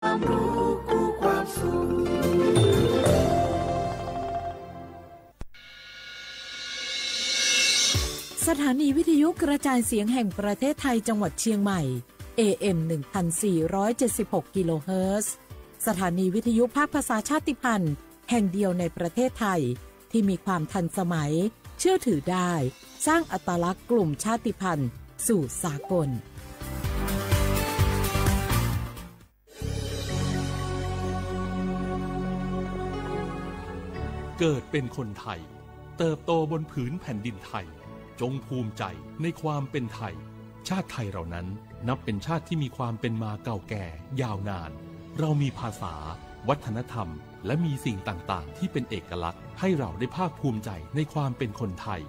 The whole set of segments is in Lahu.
ความรู้คู่ความสุข สถานีวิทยุกระจายเสียงแห่งประเทศไทยจังหวัดเชียงใหม่ เอ เอ็ม หนึ่งพันสี่ร้อยเจ็ดสิบหก กิโลเฮิรตซ์ สถานีวิทยุภาคภาษาชาติพันธุ์แห่งเดียวในประเทศไทย ที่มีความทันสมัย เชื่อถือได้ สร้างอัตลักษณ์กลุ่มชาติพันธุ์สู่สากล เกิดเป็นคนไทย เติบโตบนผืนแผ่นดินไทย จงภูมิใจในความเป็นไทย ชาติไทยเรานั้นนับเป็นชาติที่มีความเป็นมาเก่าแก่ยาวนาน เรามีภาษา วัฒนธรรม และมีสิ่งต่างๆ ที่เป็นเอกลักษณ์ ให้เราได้ภาคภูมิใจในความเป็นคนไทย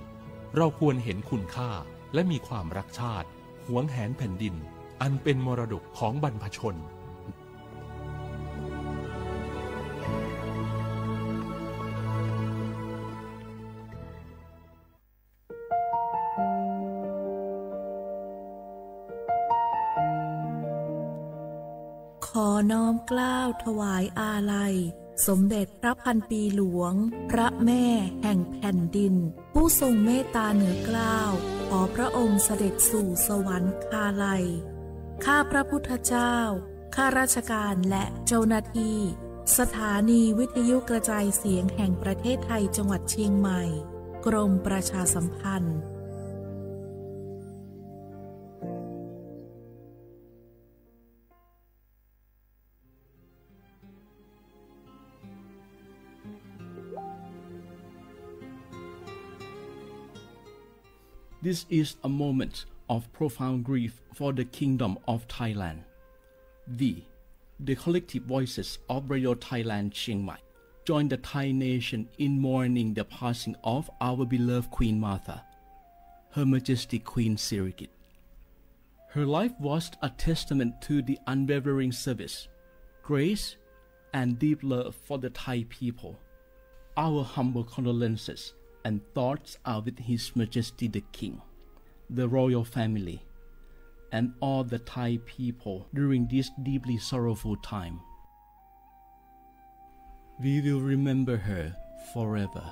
เราควรเห็นคุณค่า และมีความรักชาติ หวงแหนแผ่นดิน อันเป็นมรดกของบรรพชน ขอน้อมเกล้าถวายอาลัย สมเด็จพระพันปีหลวง พระแม่แห่งแผ่นดิน ผู้ทรงเมตตาเหนือเกล้า ขอพระองค์เสด็จสู่สวรรคาลัย ข้าพระพุทธเจ้า ข้าราชการและเจ้าหน้าที่ สถานีวิทยุกระจายเสียงแห่งประเทศไทยจังหวัดเชียงใหม่ กรมประชาสัมพันธ์ This is a moment of profound grief for the Kingdom of Thailand. We, the collective voices of Radio Thailand Chiang Mai, join the Thai nation in mourning the passing of our beloved Queen Mother, Her Majesty Queen Sirikit. Her life was a testament to the unwavering service, grace, and deep love for the Thai people. Our humble condolences and thoughts are with His Majesty the King, the royal family, and all the Thai people during this deeply sorrowful time. We will remember her forever.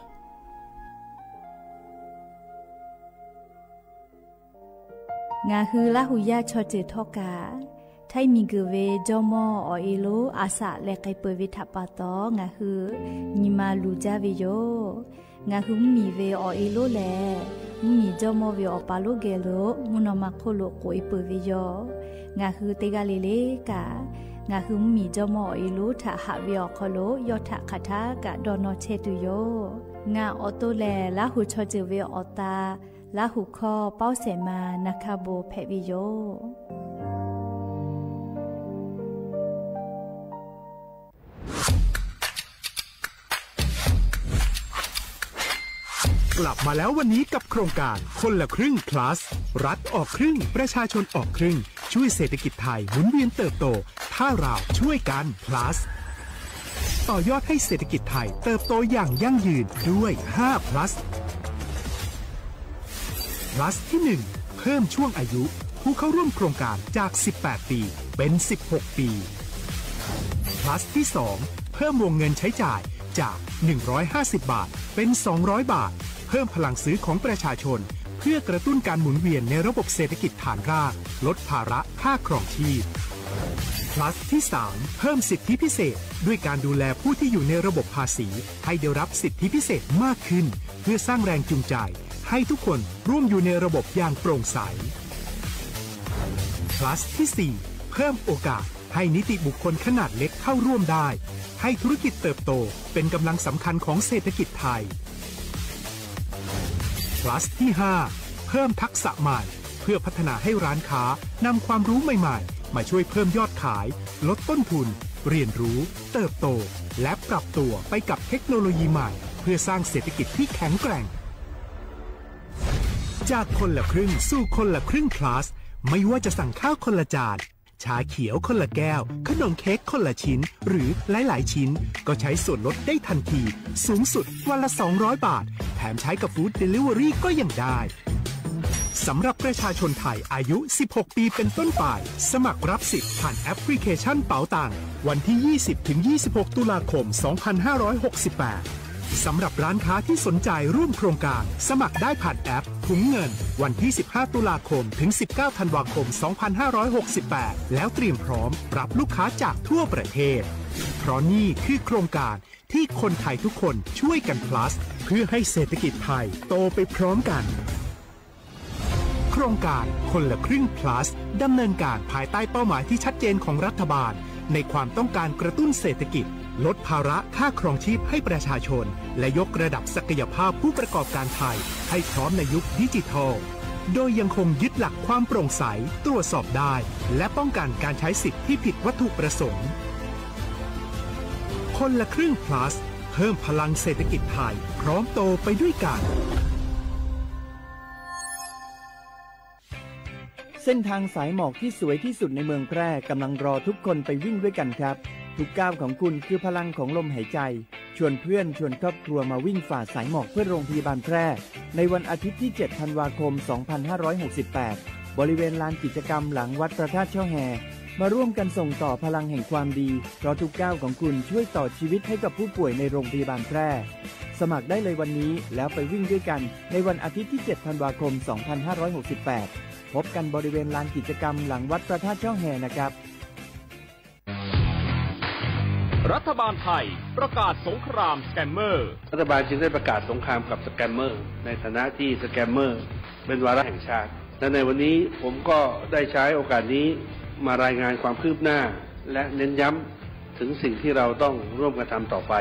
Ngaˬ hui Laˇ huˍ yaˇ chaw ceuˬ htawˇ kaꞈ, htaiˇ miˬ guiˬ ve jawˇmawˇ awˬ e lonˉ a shaꞈ leh k'ai peuˬ ve htaꞈ pa taw, ngaˬ hui nyi ma luˬ jaˇ ve yoˬ. Ngaˬ hui mvuhˇmiˬ ve awˬ e lonˉ lehˬ, mvuhˇmiˬ jawˇmawˇ ve awˬ pa lonˉ geh lo mvuhˇ naw ma hk'oˆ lo k'oꞈ e peuˬ ve yoˬ. Ngaˬ hui teˇ g'aˇ le le kaꞈ, ngaˬ hui mvuhˇmiˬ jawˇmawˇ awˬ e lonˉ htaꞈ haꞈ ve awˬ hk'aw lo yawˇ htaꞈ hk'aˬ htaˇ kaꞈ dawˇ nawˇ chehˇ tuˬ yoˬ. Ngaˬ awˬ to lehˬ, Laˇ huˍ chaw ceuˬ ve awˬ ta, Laˇ huˍ hkawˇ pawˇ shehˍ ma na hkaˇ bon hpehꞈ ve yoˬ. กลับมาแล้ววันนี้กับโครงการคนละครึ่ง plus รัฐออกครึ่ง ประชาชนออกครึ่ง ช่วยเศรษฐกิจไทยหมุนเวียนเติบโต ถ้าเราช่วยกัน plus ต่อยอดให้เศรษฐกิจไทยเติบโตอย่างยั่งยืนด้วย ห้า plus plus ที่ หนึ่ง เพิ่มช่วงอายุผู้เข้าร่วมโครงการจาก สิบแปด ปี เป็น สิบหก ปี plus ที่ สอง เพิ่มวงเงินใช้จ่ายจาก หนึ่งร้อยห้าสิบ บาท เป็น สองร้อย บาท เพิ่มพลังซื้อของประชาชน เพื่อกระตุ้นการหมุนเวียนในระบบเศรษฐกิจฐานราก ลดภาระค่าครองชีพ plus ที่ สาม เพิ่มสิทธิพิเศษ ด้วยการดูแลผู้ที่อยู่ในระบบภาษี ให้ได้รับสิทธิพิเศษมากขึ้น เพื่อสร้างแรงจูงใจ ให้ทุกคนร่วมอยู่ในระบบอย่างโปร่งใส plus ที่ สี่ เพิ่มโอกาสให้นิติบุคคลขนาดเล็กเข้าร่วมได้ ให้ธุรกิจเติบโตเป็นกำลังสำคัญของเศรษฐกิจไทย plus ที่ ห้า เพิ่มทักษะใหม่ เพื่อพัฒนาให้ร้านค้านำความรู้ใหม่ๆ มาช่วยเพิ่มยอดขาย ลดต้นทุน เรียนรู้ เติบโต และปรับตัวไปกับเทคโนโลยีใหม่ เพื่อสร้างเศรษฐกิจที่แข็งแกร่ง จากคนละครึ่งสู่คนละครึ่ง plus ไม่ว่าจะสั่งข้าวคนละจาน ชาเขียวคนละแก้ว ขนมเค้กคนละชิ้น หรือหลายๆ ชิ้น ก็ใช้ส่วนลดได้ทันที สูงสุดวันละ สองร้อย บาท แถมใช้กับ Food Delivery ก็ยังได้ สำหรับประชาชนไทยอายุ สิบหก ปีเป็นต้นไป สมัครรับสิทธิ์ผ่านแอปพลิเคชันเป๋าตัง วันที่ ยี่สิบ ถึง ยี่สิบหก ตุลาคม สองพันห้าร้อยหกสิบแปด สำหรับร้านค้าที่สนใจร่วมโครงการ สมัครได้ผ่านแอปถุงเงิน วันที่ สิบห้า ตุลาคม ถึง สิบเก้า ธันวาคม สองพันห้าร้อยหกสิบแปด แล้วเตรียมพร้อมรับลูกค้าจากทั่วประเทศ เพราะนี่คือโครงการที่คนไทยทุกคนช่วยกัน plus เพื่อให้เศรษฐกิจไทยโตไปพร้อมกัน โครงการคนละครึ่ง plus ดำเนินการภายใต้เป้าหมายที่ชัดเจนของรัฐบาล ในความต้องการกระตุ้นเศรษฐกิจ ลดภาระค่าครองชีพให้ประชาชน และยกระดับศักยภาพผู้ประกอบการไทย ให้พร้อมในยุคดิจิทัล โดยยังคงยึดหลักความโปร่งใส ตรวจสอบได้ และป้องกันการใช้สิทธิ์ที่ผิดวัตถุประสงค์ คนละครึ่ง plus เพิ่มพลังเศรษฐกิจไทย พร้อมโตไปด้วยกัน เส้นทางสายหมอกที่สวยที่สุดในเมืองแพร่กำลังรอทุกคนไปวิ่งด้วยกันครับ ทุกก้าวของคุณคือพลังของลมหายใจ ชวนเพื่อนชวนครอบครัวมาวิ่งฝ่าสายหมอกเพื่อโรงพยาบาลแพร่ ในวันอาทิตย์ที่ เจ็ด ธันวาคม สองพันห้าร้อยหกสิบแปด บริเวณลานกิจกรรมหลังวัดพระธาตุช่อแฮ มาร่วมกันส่งต่อพลังแห่งความดี เพราะทุกก้าวของคุณช่วยต่อชีวิตให้กับผู้ป่วยในโรงพยาบาลแพร่ สมัครได้เลยวันนี้แล้วไปวิ่งด้วยกันในวันอาทิตย์ที่ เจ็ด ธันวาคม สองพันห้าร้อยหกสิบแปด พบกันบริเวณลานกิจกรรมหลังวัดพระธาตุช่อแฮนะครับ รัฐบาลไทยประกาศสงครามสแกมเมอร์ รัฐบาลจึงได้ประกาศสงครามกับสแกมเมอร์ ในฐานะที่สแกมเมอร์เป็นวาระแห่งชาติ และในวันนี้ผมก็ได้ใช้โอกาสนี้มารายงานความคืบหน้า และเน้นย้ำถึงสิ่งที่เราต้องร่วมกันทำต่อไป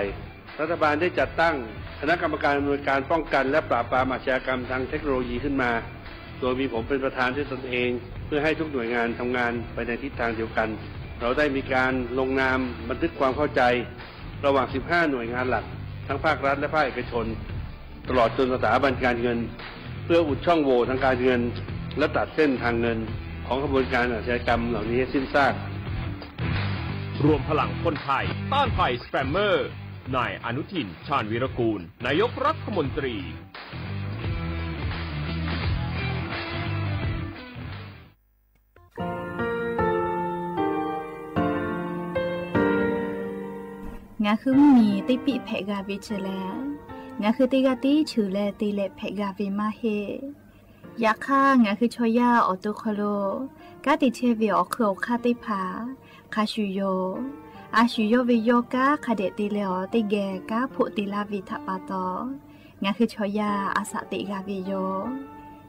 รัฐบาลได้จัดตั้งคณะกรรมการอำนวยการป้องกันและปราบปรามอาชญากรรมทางเทคโนโลยีขึ้นมา โดยมีผมเป็นประธานด้วยตนเอง เพื่อให้ทุกหน่วยงานทำงานไปในทิศทางเดียวกัน เราได้มีการลงนามบันทึกความเข้าใจ ระหว่าง สิบห้า หน่วยงานหลัก ทั้งภาครัฐและภาคเอกชน ตลอดจนสถาบันการเงิน เพื่ออุดช่องโหว่ทางการเงิน และตัดเส้นทางเงินของขบวนการอาชญากรรมเหล่านี้ให้สิ้นซาก รวมพลังคนไทยต้านภัยสแกมเมอร์ นายอนุทิน ชาญวีรกูล นายกรัฐมนตรี Ngaˬ hui mvuhˇmiˬ teˇ piˆ hpehꞈ g'a ve chi lehˬ, ngaˬ hui teˇ g'aˇ tiˉ cheuˬ leh te leh hpehꞈ g'a ve maˇ heˆ. Yaꞈ hk'aˇ, ngaˬ hui chaw yaˇ awˬ to hk'aw lo kanˉ te chehˇ ve awˬ hk'eun awˬ hk'aˇ teˇ hpaˍ hk'a shuˍ yoˬ. A shuˍ yawˇ ve yawˇ kanˉ hk'a dehꞈ te leh awˬ teˇ geh kanˉ hpoˆ te laˇ ve htaꞈ pa taw, ngaˬ hui chaw yaˇ a shaꞈ teꞈ g'a ve yoˬ.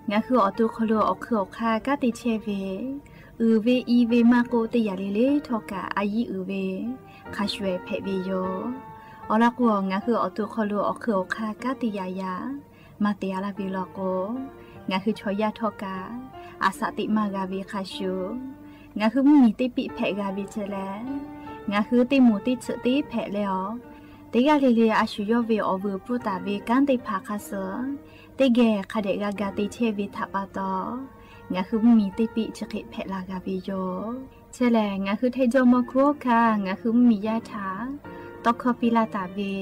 Ngaˬ hui awˬ to hk'aw lo awˬ hk'eun awˬ hk'aˇ kanˉ te chehˇ ve, uiˍ ve i ve maˇ k'oˆ, teˇ yanˇ le le htawˇ kaꞈ a yiˇ uiˍ ve hk'a shuˍ ehˍ hpehꞈ ve yoˬ. Awˬ lawn k'o, ngaˬ hui awˬ to hk'aw lo awˬ hk'eun awˬ hk'aˇ kanˉ te yaꞈ yaꞈ maˇ te a laˇ ve law k'o, ngaˬ hui chaw yaˇ htawˇ kaꞈ a shaꞈ teꞈ maˇ g'a ve hk'a shuˍ, ngaˬ hui mvuhˇmiˬ teˇ piˆ hpehꞈ g'a ve chi lehˬ, ngaˬ hui teˇ moˍ teˇ tsuhꞈ teˇ hpehꞈ leh awˬ, teˇ g'aˇ le le a shuˍ yawˇ ve awˬ vuiˬ pfuhˇ taˍ ve kanˉ teˇ hpaˍ hk'a suh teˇ geh hk'a dehꞈ g'a ga te chehˇ ve htaꞈ pa taw, ngaˬ hui mvuhˇmiˬ teˇ piˆ chi hk'e hpehꞈ la g'a ve yoˬ. Chi lehˬ, ngaˬ hui Htaiˇ jawˇmawˇ hkuˇ oˇ hkanˇ ngaˬ hui mvuhˇmiˬ yaˇ htaꞈ tawˇ hkawˇ piˇ laˇ taˍ ve,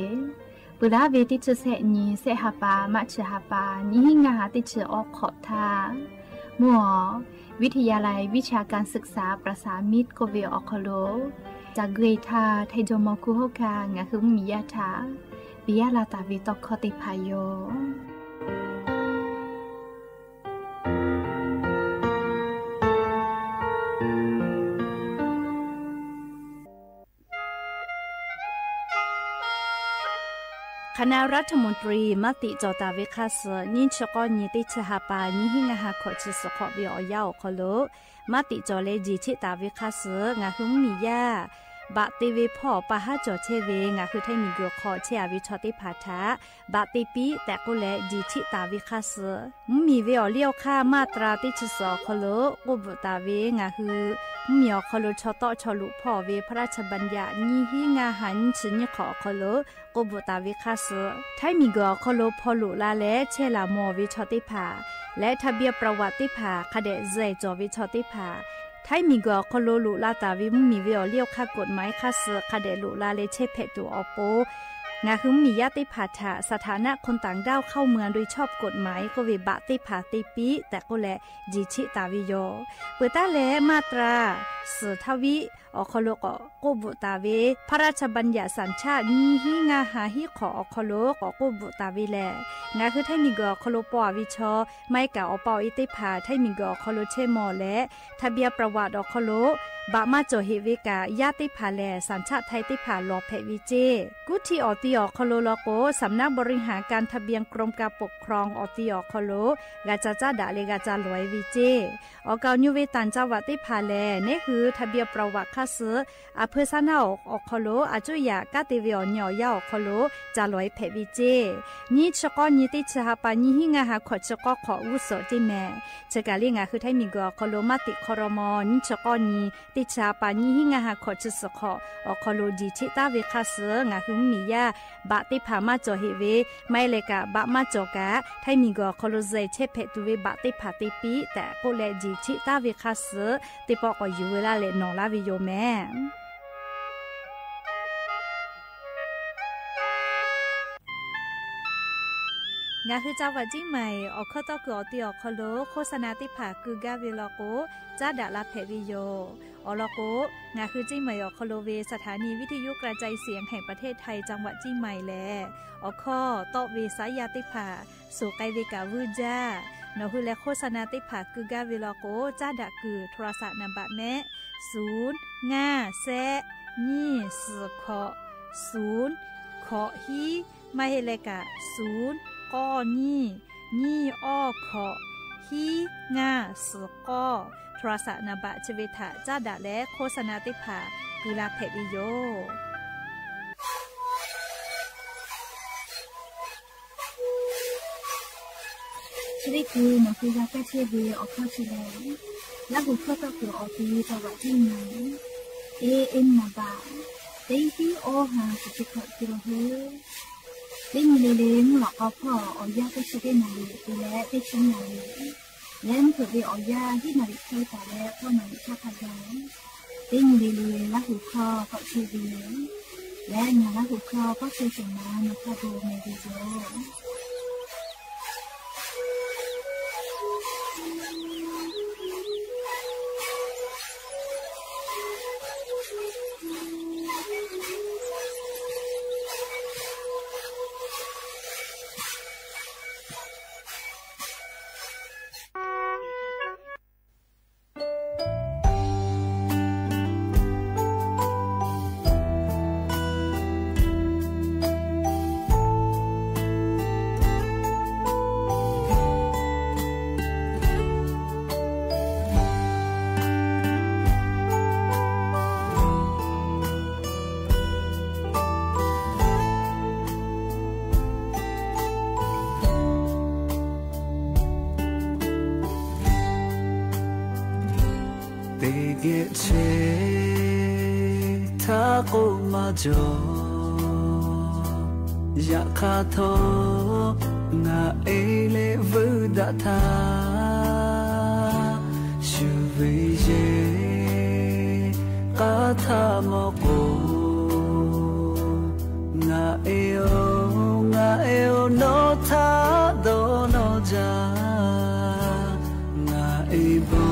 peuˬ laˉ ve teˇ chi sehˆ nyi sehˆ ha pa maˇ chi ha pa nyiˇ hinˉ ngaˇ ha teˇ chi awˬ hk'awꞈ htaˇ, mvuhˇ awˬ วิทยาลัยวิชาการศึกษาประสานมิตร k'oˆ ve awˬ hk'aw lo ca gui htaˇ, Htaiˇ jawˇmawˇ hkuˇ oˇ hkanˇ ngaˬ hui mvuhˇmiˬ yaˇ htaꞈ piˇ laˇ taˍ ve tawˇ hkawˇ teˇ hpaˍ yoˬ. คณะรัฐมนตรี maˇ tiꞈ cawˬ taˍ ve hk'a suh nyiˇ chi k'awˇ nyi teˇ chi ha pa nyiˇ hinˉ ngaˇ ha hkawꞈ chi suhˍ hk'awꞈ ve awˬ yanˇ awˬ hk'aw lo maˇ tiꞈ cawˬ leh jeˬ cheˆ taˍ ve hk'a suh, ngaˬ hui mvuhˇmiˬ yaˇ baꞈ te ve hpawˇ pa haˉ cawˬ chehˇ ve ngaˬ hui Htaiˇ miˬguiˬ hk'aw chehˇ a ve chaw teˇ hpaˍ htaꞈ baꞈ te piˇ tehꞈ k'oˆ leh jeˬ cheˆ taˍ ve hk'a suh, mvuhˇmiˬ ve awˬ liˇ awˬ hk'aˇ maˇ tra teˇ chi suhˍ awˬ hk'aw lo k'oˆ bvuhꞈ taˍ ve ngaˬ hui mvuhˇmiˬ awˬ hk'aw lo chaw tawˆ chaw loꞈ hpawˇ ve พระราชบัญญัติ nyiˇ hinˉ ngaˇ ha nyiˇ chi nyiˇ hk'awꞈ awˬ hk'aw lo k'oˆ bvuhꞈ taˍ ve hk'a suh, Htaiˇ miˬguiˬ awˬ hk'aw lo hpaw loꞈ la leh chehˇ laˬ mawˬ ve chaw teˇ hpaˍ leh ทะเบียนประวัติ teˇ hpaˍ hk'a dehꞈ zuhˬ cawˬ ve chaw teˇ hpaˍ, Htaiˇ miˬguiˬ awˬ hk'aw lo loꞈ la taˍ ve mvuhˇmiˬ ve awˬ liˇ awˬ hk'aˇ กฎหมาย hk'a suh hk'a dehꞈ loꞈ la leh chehˇ hpehꞈ tuˬ awˬ pon ngaˬ hui mvuhˇmiˬ yaˇ teˇ hpaˍ htaꞈ สถานะคนต่างด้าวเข้าเมืองโดยชอบกฎหมาย k'oˆ ve baꞈ teˇ hpaˍ te piˇ tehꞈ k'oˆ leh jeˬ cheˆ taˍ ve yoˬ. Peuˬ taˉ leh maˇ tra suhˍ htaˇ viˆ awˬ hk'aw lo k'awꞈ k'oˆ bvuhꞈ taˍ ve พระราชบัญญัติสัญชาติ nyiˇ hinˉ ngaˇ ha hiˉ hk'awꞈ awˬ hk'aw lo k'awꞈ k'oˆ bvuhꞈ taˍ ve lehˬ, ngaˬ hui Htaiˇ miˬguiˬ awˬ hk'aw lo paw a ve chaw, maˇ heˆ kaꞈ awˬ pa awˬ e teˇ hpaˍ Htaiˇ miˬguiˬ awˬ hk'aw lo chehˇ mawˬ leh, ทะเบียนประวัติ awˬ hk'aw lo baꞈ maˇ cawˬ heꞈ ve kaꞈ, yaˇ teˇ hpaˍ lehˬ สัญชาติไทย teˇ hpaˍ lawˬ hpehꞈ ve ceˇ. Kuˉ htiˇ awˬ ti awˬ hk'aw lo law k'o, สำนักบริหารการทะเบียน กรมการปกครอง awˬ ti awˬ hk'aw lo g'a ca caˉ daꞈ leh g'a ca lawˬ e ve ceˇ. Awˬ kaˍ awˬ nyu ve ต่างจังหวัด teˇ hpaˍ lehˬ, neˉ hui ทะเบียนประวัติ hk'aˇ suh aˬ hpeu saˉ naˇ awˬ hk'aw lo a cuˇ yaꞈ kanˉ te ve awˬ nyi awˬ yanˇ awˬ hk'aw lo ca lawˬ e hpehꞈ ve ceˇ. Nyiˇ chi k'awˇ nyi teˇ chi ha pa nyiˇ hinˉ ngaˇ ha hkawꞈ chi k'awˇ hk'awꞈ g'uˇ suhˍ ceˇ mehˍ. Chi kaˬ le ngaˬ hui Htaiˇ miˬguiˬ awˬ hk'aw lo maˇ teꞈ hk'aw raw maw, nyiˇ chi k'awˇ nyi teˇ chi ha pa nyiˇ hinˉ ngaˇ ha hkawꞈ chi suhˍ hk'awꞈ awˬ hk'aw lo jeˬ cheˆ taˉ ve hk'aˇ suh ngaˬ hui mvuhˇmiˬ yaˇ baꞈ teˇ hpaˍ maˇ cawˬ heꞈ ve, maˇ heˆ leh kaꞈ baꞈ maˇ cawˬ kaꞈ Htaiˇ miˬguiˬ awˬ hk'aw lo zuhꞈ chehˇ hpehꞈ tuˬ ve baꞈ teˇ hpaˍ te piˇ tehꞈ k'oˆ leh jeˬ cheˆ taˉ ve hk'aˇ suh teˇ pawˆ k'awꞈ yuˬ ve laˇ leh nawˬ laˇ ve yoˬ mehˍ. Ngaˬ hui จังหวัดเชียงใหม่ awˬ hkawˇ tawˇ kuiˬ awˬ ti awˬ hk'aw lo โฆษณา teˇ hpaˍ keu gaˇ ve law k'o, caˉ daꞈ la hpehꞈ ve yoˬ. Awˬ lawn k'o, ngaˬ hui เชียงใหม่ awˬ hk'aw lo ve สถานีวิทยุกระจายเสียงแห่งประเทศไทย จังหวัดเชียงใหม่ lehˬ, awˬ hkawˇ tawˆ ve saˉ yaˇ teˇ hpaˍ suhˍ k'ai ve kaꞈ vuiˇ jaˇ. Nawˬ hui leh โฆษณา teˇ hpaˍ keu gaˇ ve law k'o, caˉ daꞈ kuiˬ โทรศัพท์ naˍ baꞈ mehˆ ศูนย์ ngaˇ แซะ nyiˇ suhˍ hkawꞈ ศูนย์ hkawꞈ hiˉ, maˇ heˆ leh kaꞈ ศูนย์ k'awˇ nyiˇ, nyiˇ awˇ hkawꞈ, hiˉ ngaˇ suhˍ k'awˇ, โทรศัพท์ naˍ baꞈ chi ve htaꞈ caˉ daꞈ leh โฆษณา teˇ hpaˍ keu la hpehꞈ ve yoˬ. Chi teˇ hkui nawˬ hui g'a kaˇ chehˇ ve awˬ hkawˇ chi lehˬ, Laˇ huˍ hkawˇ tawˇ kuiˬ awˬ ti จังหวัดเชียงใหม่ e e naˍ baꞈ teˇ hiˉ awˇ ha kuˬ chi hkawꞈ te la hui. Teˇ nyi le le mvuhˇ lawꞈ k'aw hpawˇ awˬ yanˇ teˇ chi teˇ naˍ riˍ te leh teˇ chi naˍ riˍ, leh mvuhˇ hpeuꞈ ve awˬ yanˇ hiˉ naˍ riˍ hk'e taˍ leh k'awˇ naˍ riˍ htaˇ hk'a gaˬ, teˇ nyi le le Laˇ huˍ hkawˇ k'awꞈ chehˇ ve yoˬ. Leh ngaˬ Laˇ huˍ hkawˇ k'awˇ chehˇ shehˍ ma nawˬ hk'a gaˬ mehˍ ve yoˬ. Teˇ geh chehˇ htaˇ k'oˆ maˇ cawˬ. Yaꞈ hk'aˇ htawˇ ngaˬ e leh vuiˇ daꞈ htaˇ, shu ve yehˬ k'aˉ htaˇ mawˇ k'o, ngaˬ e-oˬ, ngaˬ e-oˬ, nawˬ htaꞈ dawˇ nawˇ jaˇ. Ngaˬ e bon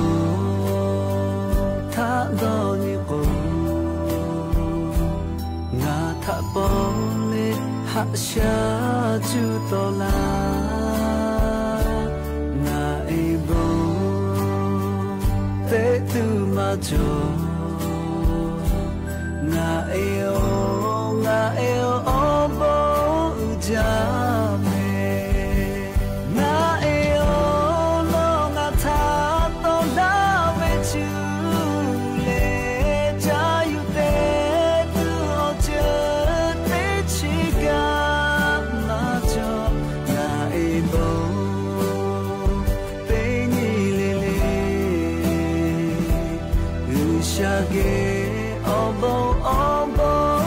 htaꞈ dawˇ nyi k'o, ngaˬ htaꞈ paw leh haꞈ shaˉ cuˇ tawˆ laˇ. Ngaˬ e bon teˇ tuˬ maˇ cawˬ. Ngaˬ e-oˬ, ngaˬ e-oˬ, awˬ bon uiˍ jaˇ mehˍ. Ngaˬ e-oˬ, nawˬ ngaˬ htaꞈ tawˆ laˇ ve cuˇ leh caˇ yuˬ te tuˬ awˬ ceuˬ teˇ chiˉ kaꞈ maˇ cawˬ. Ngaˬ e bon teˇ nyi le le, G'uiˬsha geh awˬ bon awˬ bon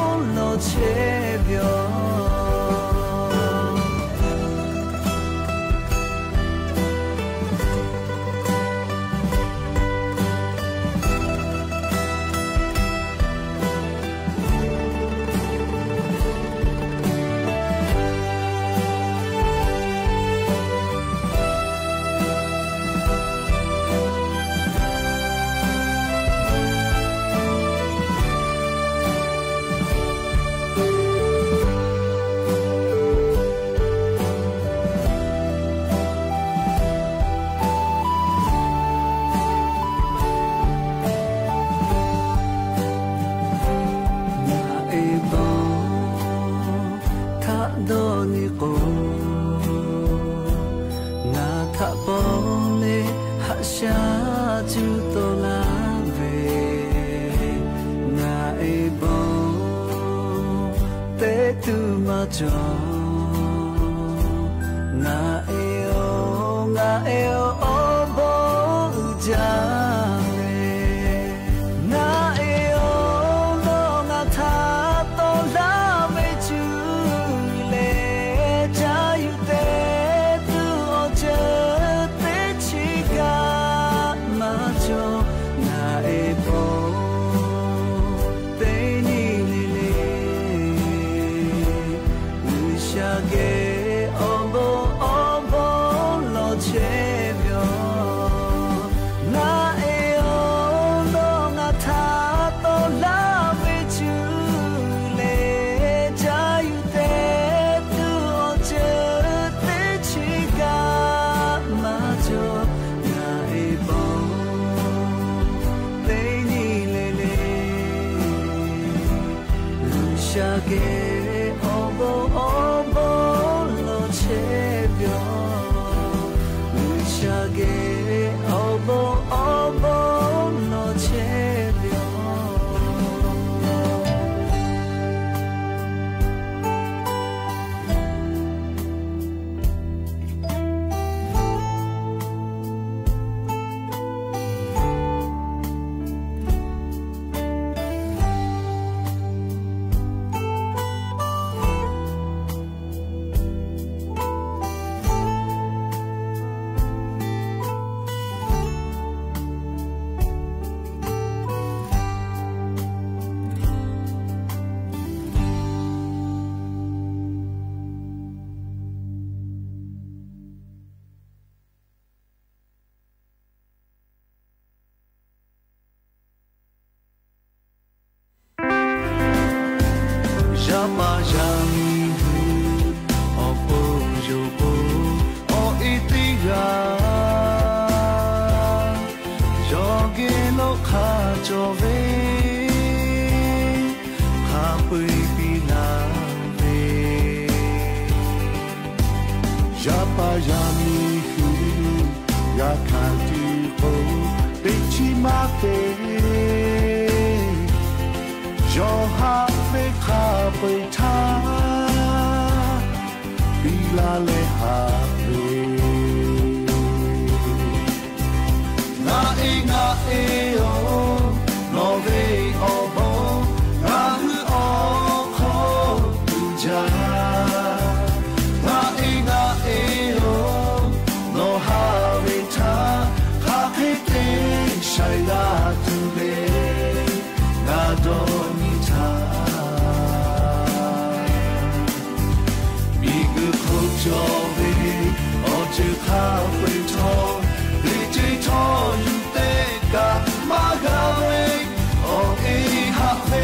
cawˬ. Ngaˬ e-oˬ, ngaˬ e-oˬ, awˬ bon uiˍ jaˇ ve, ngaˬ e-oˬ, nawˬ ngaˬ htaꞈ tawˆ laˇ ve cuˇ leh caˇ yuˬ te tuˬ awˬ ceuˬ teˇ chi kaꞈ maˇ cawˬ. Ngaˬ e bon teˇ nyi le le, G'uiˬsha geh awˬ bon awˬ bon lawˬ chehˇ ve yoˬ. Ngaˬ e-oˬ, nawˬ ngaˬ htaꞈ tawˆ laˇ ve cuˇ leh caˇ yuˬ te tuˬ awˬ ceuˬ teˇ chi kaꞈ maˇ cawˬ. Ngaˬ e bon teˇ nyi le le, G'uiˬsha geh awˬ bon awˬ bon lawˬ chehˇ ve yoˬ. G'uiˬsha geh awˬ bon awˬ bon lawˬ chehˇ ve yoˬ. Yaˇ paˍ yaˇ miˇ hui awˬ pon yonˍ k'o, awˬ e teˇ g'aˇ yawˇ geh lo hk'a cawˬ ve, hk'a peu-eˬ piˇ laˇ ve. Yaˇ paˍ yaˇ miˇ hui g'a hkanˍ tuˬ k'o, teˇ chiˉ maˇ te. Yawˇ haꞈ ve hk'a peu-eˬ htaˇ, piˇ laˇ leh haꞈ ve. Ngaˬ e, ngaˬ e-oˬ, nawˬ ve awˬ bon ngaˬ hui awˬ hk'aw uiˍ jaˇ. Ngaˬ e, ngaˬ e-oˬ, nawˬ haꞈ ve htaˇ, hk'aˬ hk'e te shaiˍ g'a tuˬ le. Ngaˬ dawˇ nyi htaˇ, miˬguiˬ hk'oˆ cawˬ ve awˬ ceuˬ hk'a peu-eˬ htawˇ, teˇ ceuˬ htawˇ yuˬ teˇ kaꞈ maˇ g'a ve, awˬ e haꞈ ve.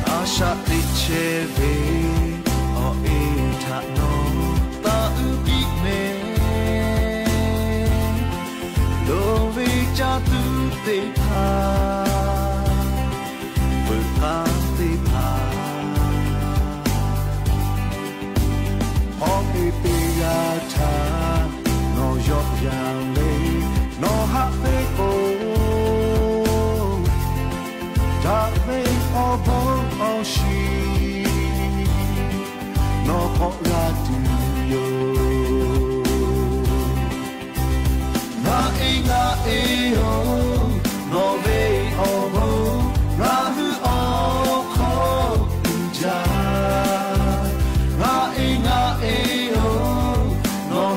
A shaꞈ teꞈ chehˇ ve awˬ e htaꞈ nawˬ taˇ uˉ piˇ mehˍ. Loˍ ve caˇ tuˬ teˇ hpaˍ, peuˬ k'aˇ teˇ hpaˍ, hawˉ ve teˇ g'aˇ htaꞈ nawˬ yawˆ yan le, nawˬ haꞈ ve k'o, daꞈ ve awˬ bon awˬ shiˍ nawˬ k'awꞈ g'a tuˬ yoˬ. Ngaˬ e, ngaˬ e-oˬ, nawˬ ve awˬ bon ngaˬ hui awˬ hk'aw uiˍ jaˇ. Ngaˬ e, ngaˬ e-oˬ, nawˬ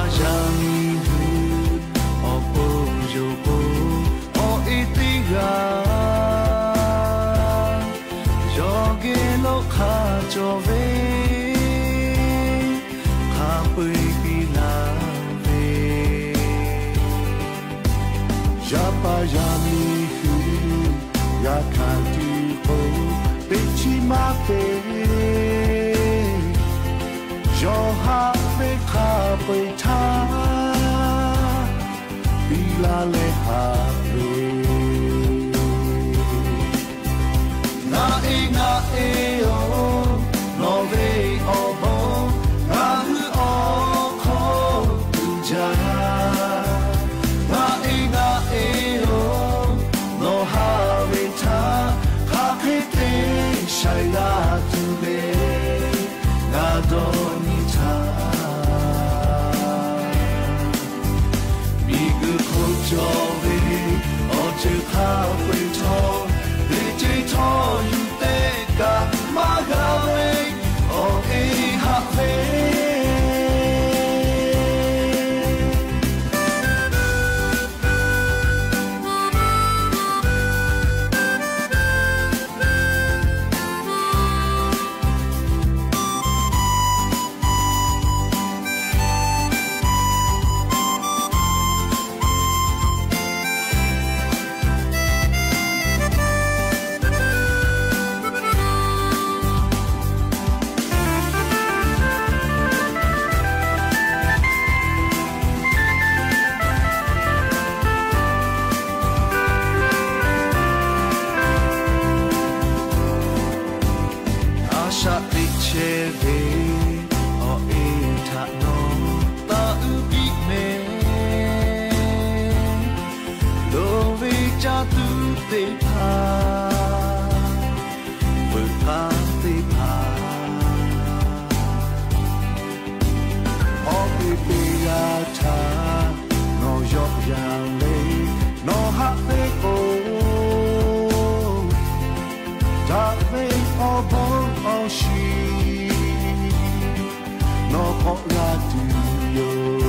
Yaˇ miˇ hui awˬ pon yonˍ k'o, awˬ e teˇ g'aˇ yawˇ geh lo hk'a cawˬ ve, hk'a peu-eˬ piˇ laˇ ve. Yaˇ paˍ yaˇ miˇ hui g'a hkanˍ tuˬ k'o, teˇ chiˉ maˇ te. Yawˇ haꞈ ve hk'a peu-eˬ htaˇ, piˇ laˇ leh haꞈ ve. Ngaˬ e ngaˬ e oˬ, nawˬ ve awˬ bon ngaˬ hui awˬ hk'aw uiˍ jaˇ. Ngaˬ e ngaˬ e oˬ, nawˬ haꞈ ve htaˇ, hk'aˬ hk'e te shaiˍ g'a tuˬ ve, ngaˬ dawˇ nyi htaˇ. Miˬguiˬ hk'oˆ cawˬ ve awˬ ceuˬ hk'a peu-eˬ htawˇ, teˇ ceuˬ htawˇ yuˬ teˇ kaꞈ maˇ g'a ve, awˬ e haꞈ ve. A shaꞈ teꞈ chehˇ ve awˬ e htaꞈ nawˬ taˇ uiˍ piˇ mehˍ. Loˍ ve caˇ tuˬ teˇ hpaˍ, veuꞈ k'aˇ teˇ hpaˍ, awˬ e teˇ g'aˇ htaꞈ nawˬ yawˆ yan le, nawˬ haꞈ teˇ k'o, daꞈ ve awˬ bon awˬ shiˍ nawˬ k'awꞈ g'a tuˬ yoˬ.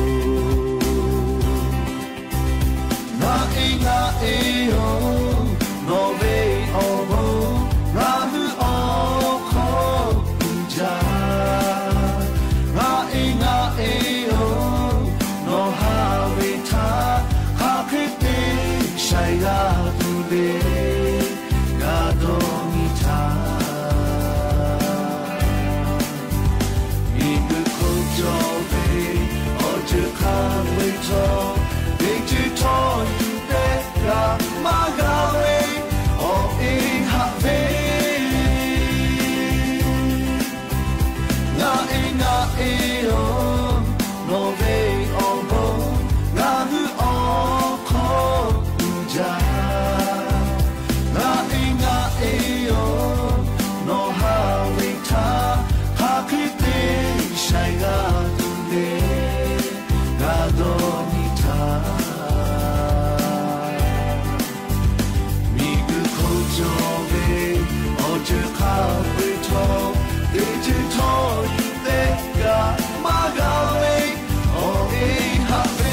Ngaˬ e ngaˬ e oˬ, nawˬ ve awˬ bon ngaˬ hui awˬ hk'aw uiˍ jaˇ. Ngaˬ e ngaˬ e oˬ, nawˬ haꞈ ve htaˇ, hk'aˬ hk'e te shaiˍ g'a tuˬ ve, g'a dawˇ nyi htaˇ. Miˬguiˬ hk'oˆ cawˬ ve awˬ ceuˬ hk'a peu-eˬ htawˇ, teˇ ceuˬ htawˇ yuˬ teˇ kaꞈ maˇ g'a ve, awˬ e haꞈ ve. Ngaˬ e ngaˬ e oˬ, nawˬ ve awˬ bon ngaˬ hui awˬ hk'aw uiˍ jaˇ. Ngaˬ e ngaˬ e oˬ, nawˬ haꞈ ve htaˇ, hk'aˬ hk'e te shaiˍ g'a tuˬ ve, g'a dawˇ nyi htaˇ. Miˬguiˬ hk'oˆ cawˬ ve awˬ ceuˬ hk'a peu-eˬ htawˇ, teˇ ceuˬ htawˇ yuˬ teˇ kaꞈ maˇ g'a ve, awˬ e haꞈ ve.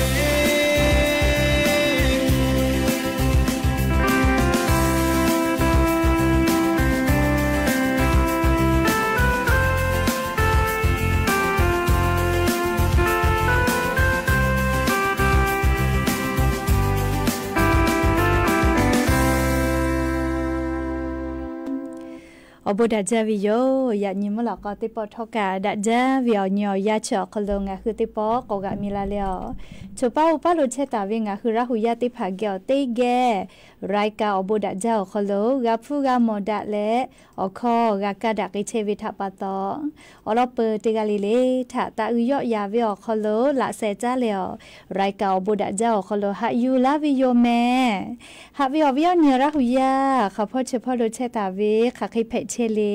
Awˬ bon daꞈ jaˇ ve yoˬ. Yaꞈ nyi mvuhˇ lawꞈ k'aw teˇ pawˆ htawˇ kaꞈ daꞈ jaˇ ve awˬ nyi awˬ yanˇ chi awˬ hk'aw lo ngaˬ hui teˇ pawˆ k'awꞈ g'aꞈ mi la leh awˬ, choˬ paˇ oˇ paˇ lo chehˇ taˍ ve ngaˬ hui Laˇ hu yaˇ teˇ hpaˍ geh awˬ teˇ geh รายการ awˬ bon daꞈ jaˇ awˬ hk'aw lo g'a hpuˇ g'a mawˬ daꞈ leh, awˬ hkawˇ g'a kaˇ daꞈ k'ai chehˇ ve htaꞈ pa taw, awˬ lawn peuˬ teˇ g'aˇ le le htaꞈ taˇ uiˍ yawˆ yan ve awˬ hk'aw lo laꞈ sheh caˉ leh awˬ, รายการ awˬ bon daꞈ jaˇ awˬ hk'aw lo haꞈ yuˬ laˇ ve yoˬ mehˍ. Haꞈ ve awˬ viˉ awˬ nyi Laˇ hu yaˇ hk'aˬ hpawˇ chi hpawˇ lo chehˇ taˍ ve hk'aˬ hk'e hpehꞈ chehˇ le.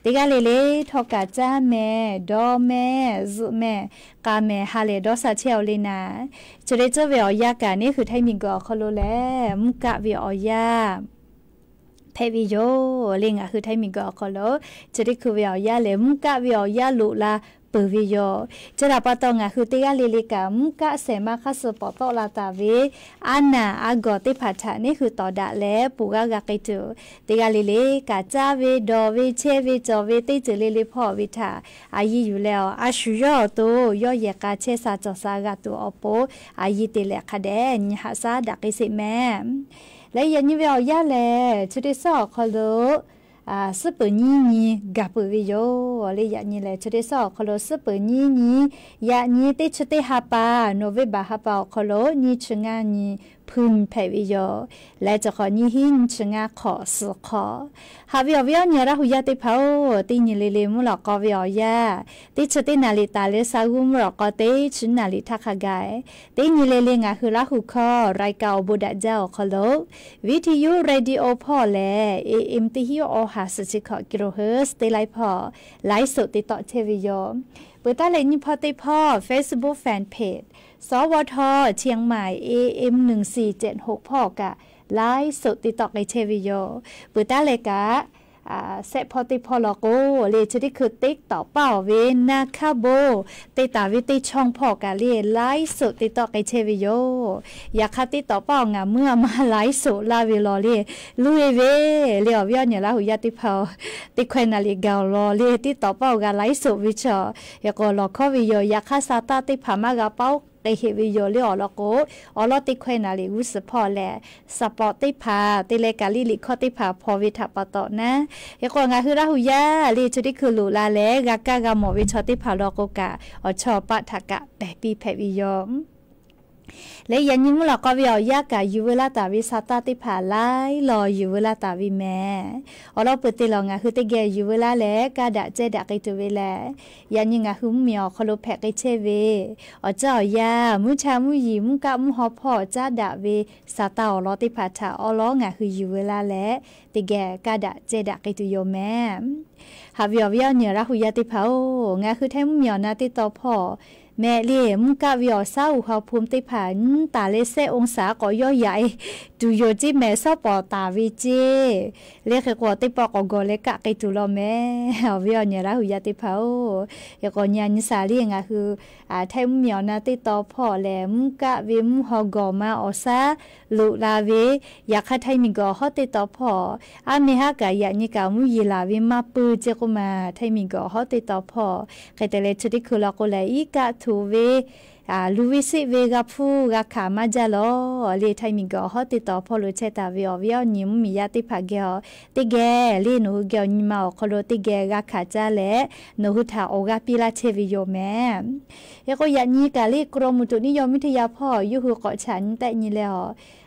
Teˇ g'aˇ le le htawˇ kaꞈ caˇ mehˍ, dawˇ mehˍ, zuhꞈ mehˍ, k'a mehˍ ha lehˬ dawˇ sha chehˇ-oˬ le naˍ. Chi hk'e cawˬ ve awˬ yanˇ kaꞈ neˇ hui Htaiˇ miˬguiˬ awˬ hk'aw lo lehˬ, mvuhˇ kaˆ ve awˬ yanˇ hpehꞈ ve yoˬ le. Ngaˬ hui Htaiˇ miˬguiˬ awˬ hk'aw lo chi teˇ hkui ve awˬ yanˇ lehˬ, mvuhˇ kaˆ ve awˬ yanˇ loꞈ la peuˬ ve yoˬ. Chi htaꞈ pa taw ngaˬ hui teˇ g'aˇ le le kaꞈ mvuhˇ kaˆ sehˍ ma hk'aˇ suh pawˍ tawˆ la taˍ ve aˉ naˬ aˉ gawˬ teˇ hpaˍ htaꞈ neˉ hui tawˍ daꞈ leh ponˬ g'aˇ g'a k'ai tuˬ, teˇ g'aˇ le le kaꞈ caˇ ve dawˬ ve chehˇ ve cawˬ ve teˇ ceuˬ le le hpawˇ ve htaꞈ a yiˇ yuˬ leh awˬ a shu yawˇ awˬ to yawˇ yehˬ k'a chehˇ sha cawˬ sha g'a tuˬ awˬ pon a yiˇ te leh hk'a dehꞈ nyi haꞈ shaˉ daꞈ k'ai sheˍ mehˍ. Leh yaꞈ nyi ve awˬ yanˇ lehˬ, chi teˇ suhˉ awˬ hk'aw lo suhˉ peuˍ nyiˇ nyi gaˬ peuˬ ve yoˬ. Leh yaꞈ nyi lehˬ, chi teˇ suhˉ awˬ hk'aw lo suhˉ peuˍ nyiˇ nyi, yaꞈ nyi teˇ chi teˇ ha pa, November ha pa awˬ hk'aw lo nyiˇ chi ngaˇ nyi hpuiˇ nyi hpehꞈ ve yoˬ. Leh chi hk'awꞈ nyiˇ hinˉ nyi chi ngaˇ hk'awꞈ suhˍ hk'awꞈ. Haꞈ ve awˬ viˉ awˬ nyi Laˇ hu yaˇ teˇ hpaˍ-oˬ, teˇ nyi le le mvuhˇ lawꞈ k'aw ve awˬ yanˇ, teˇ chi teˇ naˍ riˍ taˍ leh sa g'uˇ mvuhˇ lawꞈ k'aw teˇ chi naˍ riˍ htaˇ hk'a gaˬ, teˇ nyi le le ngaˬ hui Laˇ hu hkawˇ รายการ awˬ bon daꞈ jaˇ awˬ hk'aw lo, viˉ hti yuˇ radio hpawˇ lehˬ, A M teˇ hinˉ awˬ ha suhˍ chi hkawꞈ kilohertz teˇ laiˉ hpawˇ ไลฟ์สด te tawˆ chehˇ ve yoˬ. Peuˬ taˉ leh nyi hpawˇ teˇ hpawˇ Facebook fan page สวท เชียงใหม่ A M หนึ่งสี่เจ็ดหก hpawˇ kaꞈ ไลฟ์สด te tawˆ k'ai chehˇ ve yoˬ. Peuˬ taˉ leh kaꞈ, shehˆ hpawˇ teˇ hpawˇ law k'o, le chi teˇ hkui teˇ tawꞈ paˇ awˬ ve naˇ hkaˇ bon te taˍ ve teˇ ช่อง hpawˇ kaꞈ le ไลฟ์สด te tawˆ k'ai chehˇ ve yoˬ. Yaꞈ hk'aˇ teˇ tawꞈ paˇ awˬ ngaˬ meuˇ a ma ไลฟ์สด laˇ ve law le, luˇ e ve le awˬ viˉ awˬ nyi Laˇ hu yaˇ teˇ hpaˍ-oˬ, teˇ hkawehˇ naˍ riˍ gaˬ awˬ lawn le teˇ tawꞈ paˇ awˬ g'a ไลฟ์สด ve chaw, e k'o lawˬ hkawˇ ve yoˬ. Yaꞈ hk'aˇ sa taˇ teˇ hpaˍ maˇ g'a paoˉ k'ai heꞈ ve yoˬ le awˬ lawn k'o, awˬ lawn teˇ hkawehˇ naˍ riˍ g'uˇ suhˍ hpawˇ lehˬ, support teˇ hpaˍ te leh kaꞈ liˇ liꞈ hkawˇ teˇ hpaˍ hpaw ve htaꞈ pa taw naˉ, e k'o ngaˬ hui Laˇ hu yaˇ le chi teˇ hkui loꞈ la leh g'a kaˇ g'a mawˬ ve chaw teˇ hpaˍ law k'o kaꞈ, awˬ chawˇ paˆ htaꞈ kaꞈ pehˬ piˇ hpehꞈ ve yoˬ. Leh yaꞈ nyi mvuhˇ lawꞈ k'aw ve awˬ yanˇ kaꞈ yuˬ veu laˇ taˍ ve sa taˇ teˇ hpaˍ laiˉ law yuˬ veu laˇ taˍ ve mehˍ. Awˬ lawn peuˬ te lawˬ ngaˬ hui teˇ geh yuˬ veu laˇ leh kaˇ daꞈ cehˇ daꞈ k'ai tuˬ ve lehˬ, yaꞈ nyi ngaˬ hui mvuhˇmiˬ awˬ hk'aw lo hpehꞈ k'ai chehˇ ve awˬ caˇ awˬ yanˇ, mvuhˇ cha mvuhˇ yiˍ mvuhˇ kaˆ mvuhˇ haw hpawˇ caˉ daꞈ ve sa taˇ awˬ lawn teˇ hpaˍ htaꞈ awˬ lawn ngaˬ hui yuˬ veu laˇ leh, teˇ geh kaˇ daꞈ cehˇ daꞈ k'ai tuˬ yoˬ mehˍ. Haꞈ ve awˬ viˉ awˬ nyi Laˇ hu yaˇ teˇ hpaˍ-oˬ, ngaˬ hui htaiˇ mvuhˇmiˬ awˬ na teˇ taw hpawˇ mehˍ le, mvuhˇ kaˆ ve awˬ shaˉ uiˍ haw hpu teˇ hpaˍ nyiˇ taˍ leh shehˆ องศา k'awꞈ yawˇ yaꞈ e tuˬ yoˬ ceˇ mehˍ, shawˉ pawˍ taˍ ve ceˇ. Le hk'e k'o teˇ pawˆ k'awꞈ gawˬ leh kaˆ k'ai tuˬ law mehˍ. Awˬ viˉ awˬ nyi Laˇ hu yaˇ teˇ hpaˍ-oˬ, e k'o nyi a nyi shaˍ le ngaˬ hui htaiˇ mvuhˇmiˬ awˬ na teˇ taw hpawˇ lehˬ, mvuhˇ kaˆ ve mvuhˇ haw gawˬ ma awˬ shaˉ loꞈ la ve, yaꞈ hk'aˇ htaiˇ miˬguiˬ awˬ hawˉ teˇ taw hpawˇ aˉ meh haˉ kaꞈ yaꞈ nyi kaꞈ mvuhˇ yeˬ laˬ ve maˇ pui ceˇ k'oˆ ma. Htaiˇ miˬguiˬ awˬ hawˉ teˇ taw hpawˇ hk'e te leh chi teˇ hkui law k'o lehˬ, iˉ kaˆ htuꞈ ve, luˬ ve sheˆ ve g'a hpuˇ g'a hkanˍ maˇ jaˇ lawˬ le. Htaiˇ miˬguiˬ awˬ hawˉ teˇ taw hpawˇ lo chehˇ taˍ ve awˬ viˉ awˬ nyi mvuhˇmiˬ yaˇ teˇ hpaˍ geh a, teˇ geh le nawˬ hui geh awˬ nyi ma awˬ hk'aw lo teˇ geh g'a hkanˍ caˇ leh, nawˬ hui htaꞈ awˬ g'aˇ piˇ laˇ chehˇ ve yoˬ mehˍ. Hk'e k'o yaꞈ nyi kaꞈ le กรมอุตุนิยมวิทยา hpawˇ yawˇ hui k'awꞈ chaꞈ nyi tehˆ nyi leh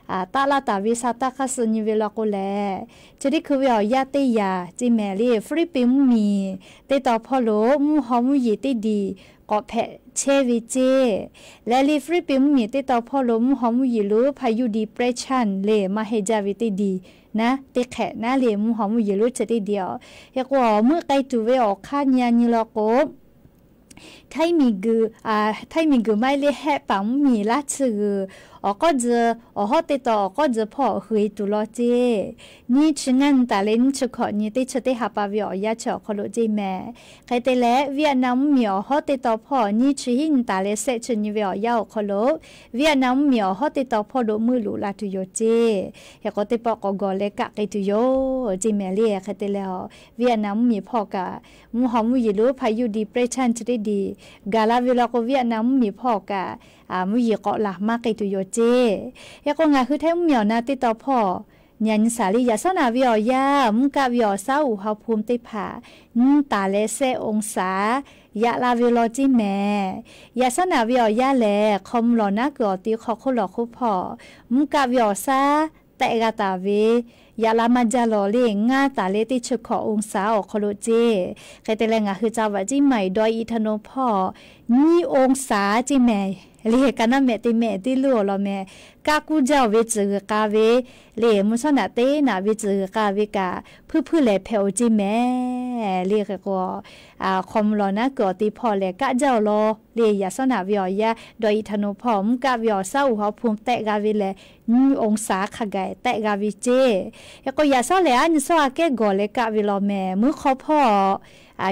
a, taˆ laˇ taˍ ve sa taˇ hk'aˇ suh nyi ve law k'o lehˬ, chi teˇ hkui ve awˬ yanˇ teˇ yanˇ ceˇ mehˍ le Hpiˇliˇpiˆ mvuhˇmiˬ teˇ taw hpawˇ lo mvuhˇ haw mvuhˇ yeˬ teˇ diˬ k'awꞈ hpehꞈ chehˇ ve ceˇ. Leh le Hpiˇliˇpiˆ mvuhˇmiˬ teˇ taw hpawˇ lo mvuhˇ haw mvuhˇ yeˬ lonˉ พายุ depression le maˇ heˆ jaˇ ve teˇ diˬ naˉ teˇ hk'ehꞈ naˉ le mvuhˇ haw mvuhˇ yeˬ lonˉ chi teˇ diˬ a. Hk'e k'o meuˆ k'ai tuˬ ve awˬ hk'aˇ nyi a nyi law k'o, htaiˇ miˬguiˬ maˇ heˆ le hehˆ paˍ mvuhˇmiˬ laˇ tsuhˇ g'uiˬ awˬ k'awˉ tzuh, awˬ hawˉ teˇ taw awˬ k'awˉ tzuh hpawˇ hui e tuˬ law ceˇ. Nyiˇ chi ngaˇ nyi taˍ leh nyiˇ chi hkawꞈ nyi teˇ chi teˇ ha pa ve awˬ yanˇ chi awˬ hk'aw lo ceˇ mehˍ. Hk'e te leh Vietnam mvuhˇmiˬ awˬ hawˉ teˇ taw hpawˇ nyiˇ chi hiˉ nyi taˍ leh shehˆ chi nyi ve awˬ yanˇ awˬ hk'aw lo, Vietnam mvuhˇmiˬ awˬ hawˉ teˇ taw hpawˇ lo meuˆ loꞈ la tuˬ yoˬ ceˇ. Hk'e k'o teˇ pawˆ k'awꞈ gawˬ leh kaˆ k'ai tuˬ yoˬ ceˇ mehˍ le. Hk'e te leh a, Vietnam mvuhˇmiˬ hpawˇ kaꞈ mvuhˇ haw mvuhˇ yeˬ lonˉ พายุ depression chi teˇ diˬ gaˬ la ve law k'o Vietnam mvuhˇmiˬ hpawˇ kaꞈ mvuhˇ yeˬ k'awꞈ laˬ maˇ k'ai tuˬ yoˬ ceˇ. Hk'e k'o ngaˬ hui htaiˇ mvuhˇmiˬ awˬ na teˇ taw hpawˇ nyi a nyi shaˍ le yaꞈ shawˉ naꞈ ve awˬ yanˇ mvuhˇ kaˆ ve awˬ shaˉ uiˍ haw hpu teˇ hpaˍ nyiˇ taˍ leh shehˆ องศา yaꞈ la ve law ceˇ mehˍ. Yaꞈ shawˉ naꞈ ve awˬ yanˇ lehˬ hk'aw mvuh lawˬ naˉ kuiˬ awˬ ti hk'aw hk'oˆ lawˬ hk'oˆ hpawˇ mvuhˇ kaˆ ve awˬ shaˉ tehˆ g'a taˍ ve yaꞈ la maˇ jaˇ lawˬ le ngaˇ taˍ leh teˇ chi hkawꞈ องศา awˬ hk'aw lo ceˇ. Hk'e te leh ngaˬ hui ca vaꞈ ciˉ maˍ e dawˇ iˉ htaˇ naw hpawˇ nyiˇ องศา ceˇ mehˍ le. Ka naˉ mehˆ te mehˆ teˇ luˇ awˬ lawn mehˍ. Kaˇ kuˇ jaˇ oˬ ve tcuhˬ g'uiˬ k'a ve le mvuhˇ shawˉ naꞈ teˇ naꞈ ve tcuhˬ g'uiˬ k'a ve kaꞈ hpuiˇ hpuiˇ lehˍ hpehꞈ oˬ ceˇ mehˍ. mehˍ le. Hk'e k'o, hk'aw mvuh lawˬ naˉ kuiˬ awˬ te hpawˇ lehˬ kaˆ jaˇ-oˬ law le. Yaꞈ shawˉ naꞈ ve awˬ yaˇ dawꞈ iˍ htaꞈ nawˬ hpawˇ mvuhˇ kaˆ ve awˬ shaˉ uˍ haw hpu tehˆ g'a ve lehˬ, nyiˇ องศา hk'a gaˬ tehˆ g'a ve ceˇ. Hk'e k'o yaꞈ shawˉ lehˬ aˉ nyi shawˉ aꞈ kehˉ gawˬ leh kaˆ ve law mehˍ. Meuˇ hk'aw hpawˇ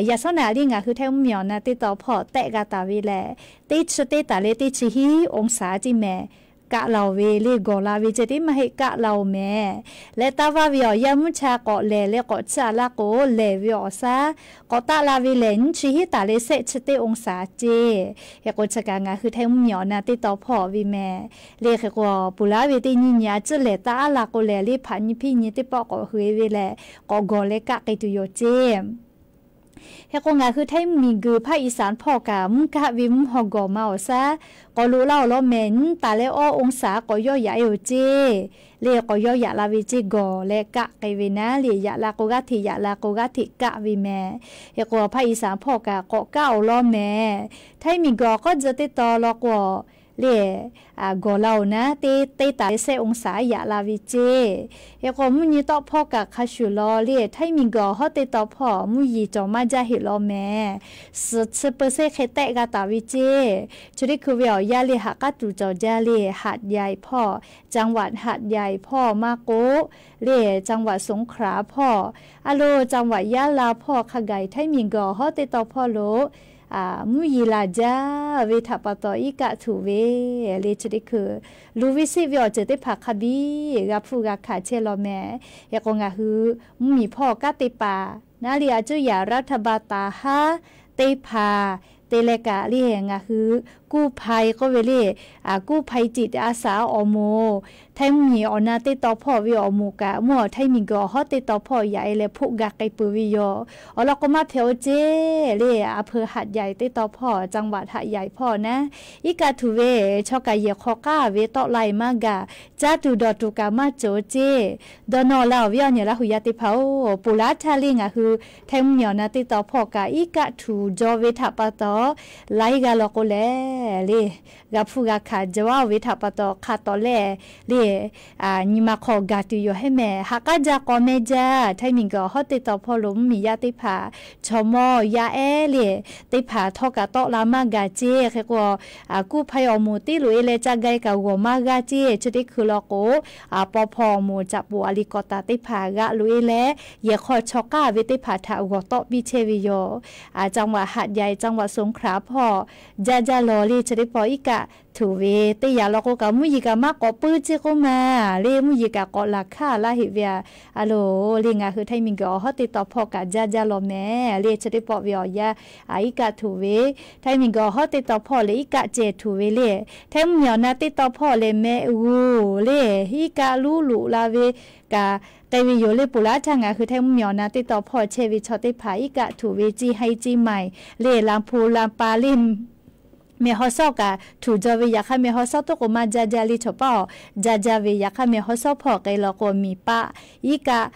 yaꞈ shawˉ naꞈ le ngaˬ hui Htaiˇ mvuhˇmiˬ awˬ na teˇ taw hpawˇ tehˆ g'a taˍ ve lehˬ, teˇ chi teˇ taˍ leh teˇ chi hiˉ องศา ceˇ mehˍ. Kaˆ la-oˬ ve le gawˬ la ve ceh tiˉ maˇ heˆ, kaˆ la-oˬ mehˍ. Leh taˇ vaˇ ve awˬ yaˇ mvuhˇ cha k'awꞈ lehˬ leh k'awꞈ chiˇ aꞈ laˇ k'o, lehˬ ve awˬ shaˉ k'awꞈ taˆ la ve lehˬ, nyiˇ chi hiˉ taˍ leh shehˆ chi teˇ องศา ceˇ. Hk'e k'o chi kaꞈ ngaˬ hui Htaiˇ mvuhˇmiˬ awˬ na teˇ taw hpawˇ ve mehˍ. Le hk'e k'o, ponˬ laˉ ve teˇ nyi nyi a ciˉ lehˬ taˇ aˉ la k'o lehˬ, le hpaꞈ nyi hpiˇ nyi teˇ pawˆ k'awꞈ hui ve lehˬ, k'awꞈ gawˬ leh kaˆ k'ai tuˬ yoˬ ceˇ. Hk'e k'o ngaˬ hui Htaiˇ mvuhˇmiˬ guiˬ hpaˇ Iˍsaˍ hpawˇ kaꞈ mvuhˇ kaˆ ve mvuhˇ haw gawˬ ma awˬ shaˉ k'awꞈ loꞈ la-oˬ law mehˍ. Nyiˇ taˍ leh awˇ องศา k'awꞈ yawˇ yaꞈ-e-oˬ ceˇ. Le k'awꞈ yawˇ yaꞈ la ve ceˇ gawˬ leh kaˆ k'ai ve naˉ le, yaꞈ la k'o g'aˇ hteꞈ yaꞈ la k'o g'aˇ hteꞈ kaˆ ve mehˍ. Hk'e k'o hpaˇ Iˍsaˍ hpawˇ kaꞈ k'awꞈ kaˆ-oˬ law mehˍ. Htaiˇ miˬ guiˬ awˬ k'awˇ tcuh teˇ taw law k'o, le gawˬ la-oˬ naˉ teˇ, teˇ taˍ leh shehˆ องศา yaꞈ la ve ceˇ. Hk'e k'o mvuhˇ nyi tawˆ hpawˇ kaꞈ hk'a shuˍ law le, Htaiˇ miˬ guiˬ awˬ hawˉ teˇ taw hpawˇ mvuhˇ yeˬ cawˬ maˇ jaˇ heˆ law mehˍ. Suhˍ chi เปอร์เซ็นต์ hk'e tehˆ g'a taˍ ve ceˇ. Chi teˇ hkui ve awˬ yaˇ le haꞈ k'aˉ tuˬ cawˬ jaˇ le, Haꞈ yaiˍ hpawˇ, จังหวัด Haꞈ yaiˍ hpawˇ maˇ k'oˆ, le จังหวัด สงขลา hpawˇ, a lo จังหวัด ยะลา hpawˇ hk'a gaˬ Htaiˇ miˬ guiˬ awˬ hawˉ teˇ taw hpawˇ lo mvuhˇ yeˬ laˬ jaˇ ve htaꞈ pa taw iˉ kaˆ htuꞈ ve le. Chi teˇ hkui luˬ ve siˆ ve awˬ ceuˬ teˇ hpaˍ hk'a biˇ g'a hpfuhˇ g'a hkanˍ chehˇ law mehˍ. Hk'e k'o ngaˬ hui mvuhˇmiˬ hpawˇ kanˉ te paˍ naˉ le a cuˉ yaꞈ รัฐบาล taˍ haˉ teˇ hpaˍ te leh kaꞈ le ngaˬ hui kuˇ hpai k'oˆ ve le, kuˇ hpai จิตอาสา awˬ moˍ, Htaiˇ mvuhˇmiˬ awˬ na teˇ taw hpawˇ ve awˬ moˍ kaꞈ mvuhˇ awˬ Htaiˇ miˬ guiˬ awˬ hawˉ teˇ taw hpawˇ yaꞈ-e leh hpoˆ ga k'ai peuˬ ve yoˬ. Awˬ lawn k'o maˇ hpehꞈ-oˬ ceˇ le, a hpeu Haꞈ yaiˍ teˇ taw hpawˇ, จังหวัด Haꞈ yaiˍ hpawˇ naˉ iˉ kaˆ htuꞈ ve, chaw kaꞈ yehˬ hk'aw k'aˉ ve tawˆ la-e maˇ gaˬ, caˇ tuˬ dawˬ tuˬ kaꞈ maˇ cawˬ ceˇ. Dawˇ nawˇ laˇ-oˬ ve awˬ nyi Laˇ hu yaˇ teˇ hpaˍ-oˬ, ponˬ laˉ htaˇ le ngaˬ hui Htaiˇ mvuhˇmiˬ awˬ na teˇ taw hpawˇ kaꞈ iˉ kaˆ htuꞈ jaw ve htaꞈ pa taw laiˉ g'aˇ law k'o lehˬ le, g'a hpfuhˇ g'a hkanˍ jaw-oˬ ve htaꞈ pa taw hk'a tawˍ lehˬ le, nyi ma hk'aw gaˬ tuˬ yoˬ hehˉ mehˍ. Haꞈ k'aˉ jaˇ k'aw mehˇ jaˇ Htaiˇ miˬ guiˬ awˬ hawˉ teˇ taw hpawˇ lo mvuhˇmiˬ yaˇ teˇ hpaˍ chaw mawˇ yaˇ ehˉ le teˇ hpaˍ htawˇ kaꞈ tawˆ la maˇ gaˬ ceˇ. Hk'e k'o kuˇ hpai awˬ moˍ tiˉ loꞈ-e leh ca ga-e kaꞈ g'awˬ maˇ g'aˇ ceˇ. Chi teˇ hkui law k'o paw hpaw awˬ moˍ caꞈ poꞈ a liꞈ k'awꞈ taˍ teˇ hpaˍ g'aꞈ loꞈ-e leh yehˬ hk'aw chaw k'aˉ ve teˇ hpaˍ htaꞈ g'awˬ tawˆ piˇ chehˇ ve yoˬ. จังหวัด Haꞈ yaiˍ, จังหวัด สงขลา hpawˇ jaˇ jaˇ law le. Chi teˇ pawˆ iˉ kaˆ htuꞈ ve teˇ yanˇ law k'o kaꞈ mvuhˇ yeˬ kaꞈ maˇ k'awꞈ puiˉ ceˇ k'oˆ ma le, mvuhˇ yeˬ kaꞈ k'awꞈ laˬ hkaˇ laˇ heˆ ve a. A lo le ngaˬ hui Htaiˇ miˬ guiˬ awˬ hawˉ teˇ taw hpawˇ kaꞈ jaˇ jaˇ law mehˍ le. Chi teˇ pawˆ ve awˬ yanˇ iˉ kaˆ htuꞈ ve, Htaiˇ miˬ guiˬ awˬ hawˉ teˇ taw hpawˇ lehˬ iˉ kaˆ ceh htuꞈ ve le. Htaiˇ mvuhˇmiˬ awˬ na teˇ taw hpawˇ lehˬ mehˆ g'uˇ le, iˉ kaˆ luˉ loꞈ la ve kaꞈ k'ai ve yoˬ le. Ponˬ laˉ htaˇ ngaˬ hui Htaiˇ mvuhˇmiˬ awˬ na teˇ taw hpawˇ chehˇ ve chaw teˇ hpaˍ iˉ kaˆ htuꞈ ve เชียงราย เชียงใหม่ le, ลำพูน ลำปาง le mehˬ haw shawˉ kaꞈ htuꞈ jaw ve. Yaꞈ hk'aˇ mehˬ haw shawˉ toˉ k'o maˇ jaˇ jaˇ le chaw paˉ-oˬ, jaˇ jaˇ ve. Yaꞈ hk'aˇ mehˬ haw shawˉ hpawˇ k'ai law k'o miˬ paˆ iˉ kaˆ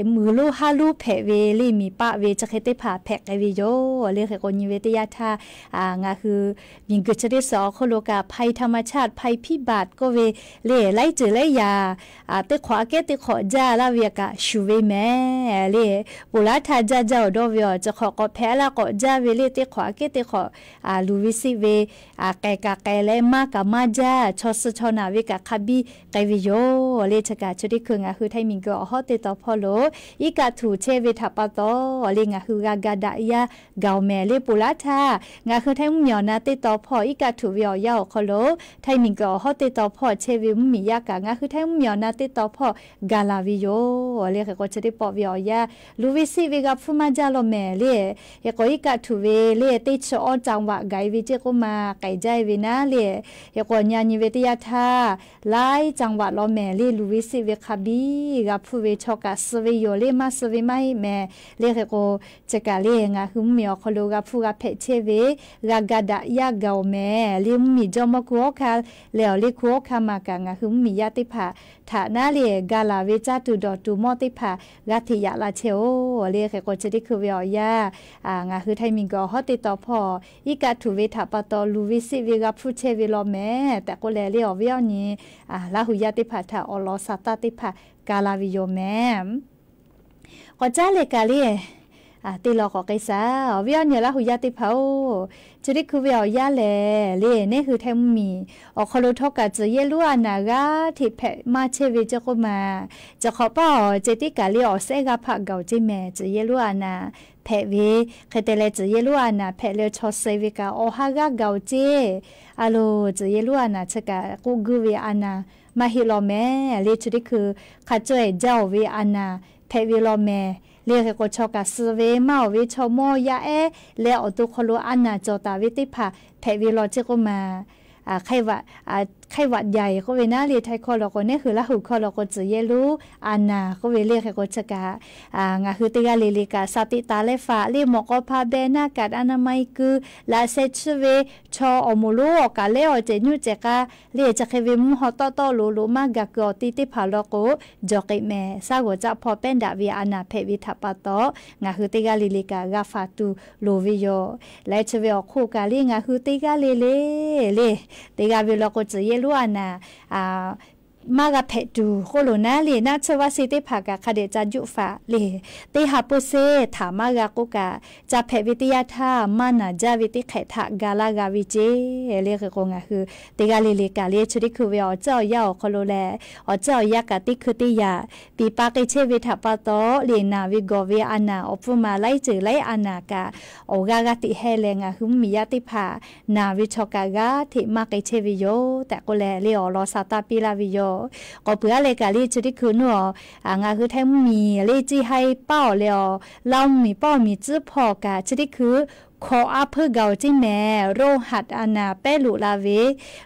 muiˬ lonˉ haˉ lonˉ hpehꞈ ve le, miˬ paˆ ve chi hk'e teˇ hpaˍ hpehꞈ k'ai ve yoˬ le. Hk'e k'o nyi ve teˇ yanˇ htaˇ ngaˬ hui miˬ guiˬ chi teˇ suhˍ awˬ hk'oˆ lo kaꞈ ภัยธรรมชาติ ภัยพิบัติ k'oˆ ve le, laiˉ ceuˬ laiˉ yaꞈ teˇ hk'awꞈ aꞈ kehˉ teˇ hk'awꞈ jaˇ laˇ ve kaꞈ shuˍ ve mehˍ le. Ponˬ laˉ htaˇ jaˇ jaˇ-oˬ dawˇ ve awˬ ceuˬ hk'awꞈ k'awꞈ hpehꞈ laˇ k'awꞈ jaˇ ve le, teˇ hk'awꞈ aꞈ kehˉ teˇ hk'awꞈ luˬ ve siˆ ve k'ehˬ kaꞈ k'ehˬ leh maˇ kaꞈ maˇ jaˇ, chaw suh chaw naˬ ve kaꞈ hk'a biˇ k'ai ve yoˬ le. Chi kaꞈ chi teˇ hkui ngaˬ hui Htaiˇ miˬ guiˬ awˬ hawˉ teˇ taw hpawˇ lo iˉ kaˆ htuꞈ chehˇ ve htaꞈ pa taw le ngaˬ hui g'a ga daꞈ yaˇ gaˬ-oˬ mehˍ le. Ponˬ laˉ htaˇ ngaˬ hui Htaiˇ mvuhˇmiˬ awˬ na teˇ taw hpawˇ iˉ kaˆ htuꞈ ve awˬ yanˇ awˬ hk'aw lo Htaiˇ miˬ guiˬ awˬ hawˉ teˇ taw hpawˇ chehˇ ve mvuhˇmiˬ yaˇ kaꞈ ngaˬ hui Htaiˇ mvuhˇmiˬ awˬ na teˇ taw hpawˇ ga laˬ ve yoˬ le. Hk'e k'o chi teˇ pawˆ ve awˬ yanˇ luˬ ve siˆ ve g'a hpfuhˇ maˇ jaˇ law mehˍ le. Hk'e k'o iˉ kaˆ htuꞈ ve le teˇ chi awˇ จังหวัด gaˬ-e ve ceˇ k'oˆ ma k'ehˬ jaˇ-e ve naˉ le. Hk'e k'o nyi nyi ve teˇ yanˇ htaˇ laiˉ จังหวัด law mehˍ le, luˬ ve siˆ ve hk'a biˇ g'a hpfuhˇ ve chaw kaꞈ suh ve yoˬ le, maˇ suh ve maˇ heˆ mehˍ le. Hk'e k'o chi kaꞈ le ngaˬ hui mvuhˇmiˬ awˬ hk'aw lo g'a hpfuhˇ g'a hpehꞈ chehˇ ve g'a ga daꞈ yaˇ gaˬ-oˬ mehˍ le. Mvuhˇmiˬ jawˇmawˇ hkunˉ hawˉ hkanˇ leh awˬ le hkunˉ hawˉ hkanˇ ma kaꞈ ngaˬ hui mvuhˇmiˬ yaˇ teˇ hpaˍ htaꞈ naˉ le ga laˬ ve caˇ tuˬ dawˬ tuˬ mawˇ teˇ hpaˍ g'a hteꞈ yaꞈ la chehˇ-oˬ le. Hk'e k'o chi teˇ hkui ve awˬ yanˇ ngaˬ hui Htaiˇ miˬ guiˬ awˬ hawˉ teˇ taw hpawˇ iˉ kaˆ htuꞈ ve htaꞈ pa taw luˬ ve siˆ ve g'a hpfuhˇ chehˇ ve law mehˍ tehꞈ k'oˆ leh le awˬ viˉ awˬ nyi Laˇ hu yaˇ teˇ hpaˍ htaꞈ awˬ lawn sa taˇ teˇ hpaˍ ka la ve yoˬ mehˍ. K'awꞈ caˉ leh kaꞈ le Teˇ law k'awꞈ k'ai shaˍ. Awˬ viˉ awˬ nyi Laˇ huˍ yaˇ teˇ hpaˍ-oˬ, chi teˇ hkui ve awˬ yanˇ lehˬ le, neˇ hui Htaiˇ mvuhˇmiˬ awˬ hk'aw lo htawˇ kaꞈ tcuh yehˇ lonˉ a naˍ g'aˇ hteꞈ hpehꞈ maˇ chehˇ ve ceˇ k'oˆ ma. Chi hk'awꞈ paˇ awˬ ceh tiˉ kaꞈ le awˬ sehˉ g'aˇ hpaˆ gaˬ-oˬ ceˇ mehˍ. Tcuh yehˇ lonˉ a naˍ hpehꞈ ve hk'e te leh, tcuh yehˇ lonˉ a naˍ hpehꞈ leh chaw suh ve kaꞈ awˬ ha g'aˇ gaˬ-oˬ ceˇ. A loˬ, tcuh yehˇ lonˉ a naˍ chi kaꞈ k'oˆ guˇ ve a naˍ maˇ heˆ law mehˍ le. Chi teˇ hkui hk'a cawehˬ jaˇ-oˬ ve a naˍ hpehꞈ ve law mehˍ le. Hk'e k'o, chaw kaꞈ suh ve maˇ awˬ ve chaw mawˇ yaˇ ehˉ leh awˬ to hk'aw lo a naˍ cawˬ taˍ ve teˇ hpaˍ hpehꞈ ve law ceˇ k'oˆ ma. Hk'e vaꞈ jaiˬ k'oˆ ve naˉ le, Htaiˇ hkawˇ law k'o, neˇ hui Laˇ huˍ hkawˇ law k'o, tcuh yehˇ lonˉ a naˍ k'oˆ ve le. Hk'e k'o, chi kaꞈ ngaˬ hui teˇ g'aˇ le le kaꞈ สติ taˍ leh faˍ le, mawꞈ k'aw hpa beh naˇ kaꞈ a na ma e kuiˬ laꞈ sheh chiˇ ve chaw awˬ moˍ lonˉ awˬ kaˍ lehˉ awˬ cehˬ nyuˇ cehˬ k'a le, chi hk'e ve mvuhˇ haw tawˆ tawˆ loꞈ loꞈ maˇ gaˬ kuiˬ awˬ ti teˇ hpaˍ law k'o, jawˬ k'eꞈ mehˍ. Shaˉ g'awˬ caˆ hpaw pehˉ daꞈ ve a naˍ hpehꞈ ve htaꞈ pa taw, ngaˬ hui teˇ g'aˇ le le kaꞈ g'a faˍ tuˬ loˍ ve yoˬ. Leh chi ve awˬ hk'oˆ kaꞈ le, ngaˬ hui teˇ g'aˇ le le le, teˇ g'aˇ ve law k'o, tcuh yehˇ lonˉ a naˍ maˇ g'a hpehꞈ tuˬ k'oˆ loˬ naˉ le, naˆ tsuhˇ vaˇ se teˇ hpaˍ kaꞈ hk'a dehꞈ ca juˆ faˍ le. Teˇ ha pui se htaꞈ maˇ g'a k'oˆ kaꞈ, ca hpehꞈ ve teˇ yanˇ htaˇ maˇ naˍ jaˇ ve teˇ hk'ehꞈ htaꞈ ga laˇ g'a ve ceˇ le. Hk'e k'o, ngaˬ hui teˇ g'aˇ le le kaꞈ le, chi teˇ hkui ve awˬ ceuˬ awˬ yanˇ awˬ hk'aw lo lehˬ, awˬ ceuˬ awˬ yanˇ kaꞈ teˇ hkui teˇ yaꞈ piˍ pa k'ai chehˇ ve htaꞈ pa taw le, naˬ ve gawˬ ve a naˍ awˬ pfuhˇ ma laiˉ ceuˬ laiˉ a naˍ kaꞈ awˬ g'aˇ g'aˇ teꞈ heh leh, ngaˬ hui mvuhˇmiˬ yaˇ teˇ hpaˍ naˬ ve chaw kaꞈ g'aˇ hteꞈ maˇ k'ai chehˇ ve yoˬ tehꞈ k'oˆ leh le, awˬ lawn sa taˇ piˇ laˇ ve yoˬ. K'awꞈ puiˍ a leh kaꞈ le, chi teˇ hkui nuˇ a, ngaˬ hui Htaiˇ mvuhˇmiˬ le, Ciˇ haiˇ paˇ awˬ leh awˬ, Laˇ huˍ mvuhˇmiˬ paˇ awˬ miˬ tcuhˉ hpawˇ kaꞈ chi teˇ hkui hkawꞈ a hpeuˇ gaˬ-oˬ ceˇ mehˍ. Roˇ haꞈ a naˍ pehˉ loꞈ la ve,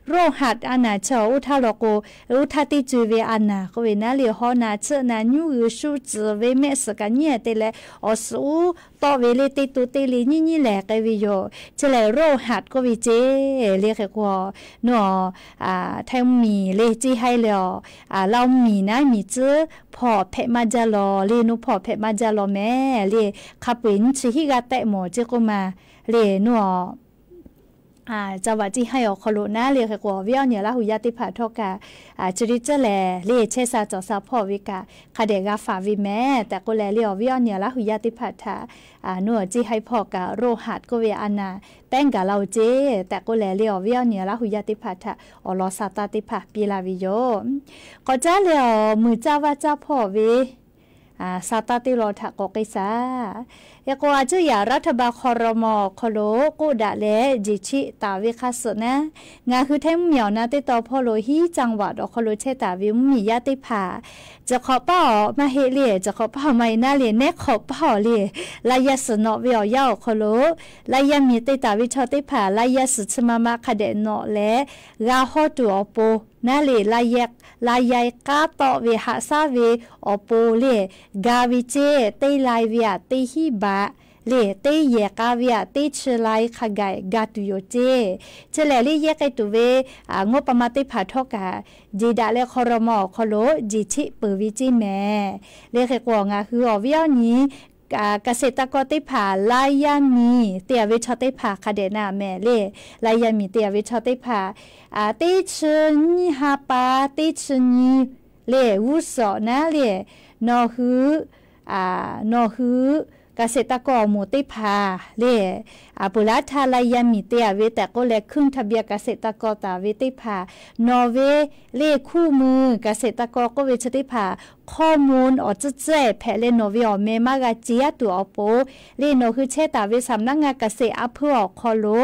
roˇ haꞈ a naˍ chi oˇ htaˇ law k'o, oˇ htaˇ teˇ co-e ve a naˍ k'oˆ ve naˉ le, haw naˍ, chiˆ naˍ, nyuˇ g'uiˬ shu tcuhˍ ve mehˆ suhˍ kaꞈ nyiˉ te leh, awˬ suhˍ uˉ tawˆ ve le teˇ to teˇ le nyiˉ nyiˉ lehˬ k'ai ve yoˬ. Chi lehˬ roˇ haꞈ k'oˆ ve ceˇ le. Hk'e k'o, nuˇ a, Htaiˇ mvuhˇmiˬ le, Ciˇ haiˇ leh awˬ, Laˇ huˍ mvuhˇmiˬ naˉ miˬ tcuhˉ hpawˇ hpehꞈ maˇ jaˇ law le, nuˇ hpawˇ hpehꞈ maˇ jaˇ law mehˍ le. Hk'a peu-eˬ nyiˇ chi hiˆ g'aˇ tehꞈ mawˬ ceˇ k'oˆ ma le, nuˇ a Caˇ vaꞈ Ciˇ haiˇ awˬ hk'aw lo naˉ le. Hk'e k'o, awˬ viˉ awˬ nyi Laˇ huˍ yaˇ teˇ hpaˍ htawˇ kaꞈ, chi teˇ ceuˬ lehˬ le, chehˇ sha cawˬ sha hpawˇ ve kaꞈ hk'a dehꞈ g'a faˍ ve mehˍ tehꞈ k'oˆ leh le, awˬ viˉ awˬ nyi Laˇ huˍ yaˇ teˇ hpaˍ htaꞈ nuˇ a, Ciˇ haiˇ hpawˇ kaꞈ roˇ haꞈ k'oˆ ve a naˍ pehˉ gaˬ la-oˬ ceˇ tehꞈ k'oˆ leh le, awˬ viˉ awˬ nyi Laˇ huˍ yaˇ teˇ hpaˍ htaꞈ awˬ lawn sa taˇ teˇ hpaˍ piˇ laˇ ve yoˬ. K'awꞈ caˉ leh awˬ muiˬ caˇ vaˇ caˇ hpawˇ ve sa taˇ teˇ law htaꞈ k'awꞈ k'ai shaˍ. Hk'e k'o, a cuˇ yaꞈ รัฐบาล ครม. awˬ hk'aw lo k'oˆ daꞈ leh jeˬ cheˆ taˍ ve hk'a suhˍ naˉ, ngaˬ hui Htaiˇ mvuhˇmiˬ awˬ na teˇ tawn hpawˇ lo hiˉ จังหวัด awˬ hk'aw lo chehˇ taˍ ve mvuhˇmiˬ yaˇ teˇ hpaˍ, ciˬ hk'awꞈ paˇ awˬ maˇ heˆ le, ciˬ hk'awꞈ paˇ awˬ maˇ heˆ naˉ le, nehˉ hk'awꞈ paˇ awˬ le, laˇ yaˇ suhˍ nawꞈ ve awˬ yanˇ awˬ hk'aw lo, laˇ yaˇ miˬ te taˍ ve chaw teˇ hpaˍ laˇ yaˇ suhˍ chi ma ma hk'a dehꞈ nawꞈ leh g'a hawˇ tuˬ awˬ pon naˉ le, laˇ yaˇ k'aˉ tawˆ ve haꞈ shaˉ ve awˬ pon le, ga ve ceˇ, teˇ lai ve aꞈ teˇ hiˉ baꞈ le, teˇ yehˬ k'a ve aꞈ teˇ chi lai hk'a gaˬ ga tuˬ yoˬ ceˇ. Chi lehˬ le, yehˇ k'ai tuˬ ve งบประมาณ teˇ hpaˍ htawˇ kaꞈ jeˬ daꞈ leh ครม. awˬ hk'aw lo jeˬ cheˆ peuˬ ve ceˇ mehˍ le. Hk'e k'o, ngaˬ hui awˬ viˉ awˬ nyi เกษตรกร teˇ hpaˍ laˇ yaˇ miˬ te-a ve chaw teˇ hpaˍ hk'a dehꞈ na mehˍ le. Laˇ yaˇ miˬ te-a ve chaw teˇ hpaˍ teˇ chi nyiˇ ha pa teˇ chi nyi le g'uˇ suhˍ naˉ le, nawˬ hui nawˬ hui เกษตรกร awˬ moˍ teˇ hpaˍ le, a puˍ laˇ htaˇ laˇ yaˇ miˬ te-a ve tehꞈ k'oˆ leh ขึ้นทะเบียนเกษตรกร taˍ ve teˇ hpaˍ, nawˬ ve le คู่มือเกษตรกร k'oˆ ve chi teˇ hpaˍ ข้อมูล awˬ tcuhˉ tcuhˉ hpehꞈ leh nawˬ ve awˬ meh maˇ g'a ceˬ aˉ tuˬ awˬ pon le, nawˬ hui chehˇ taˍ ve สำนักงานเกษตร a hpuiˇ awˬ hk'aw lo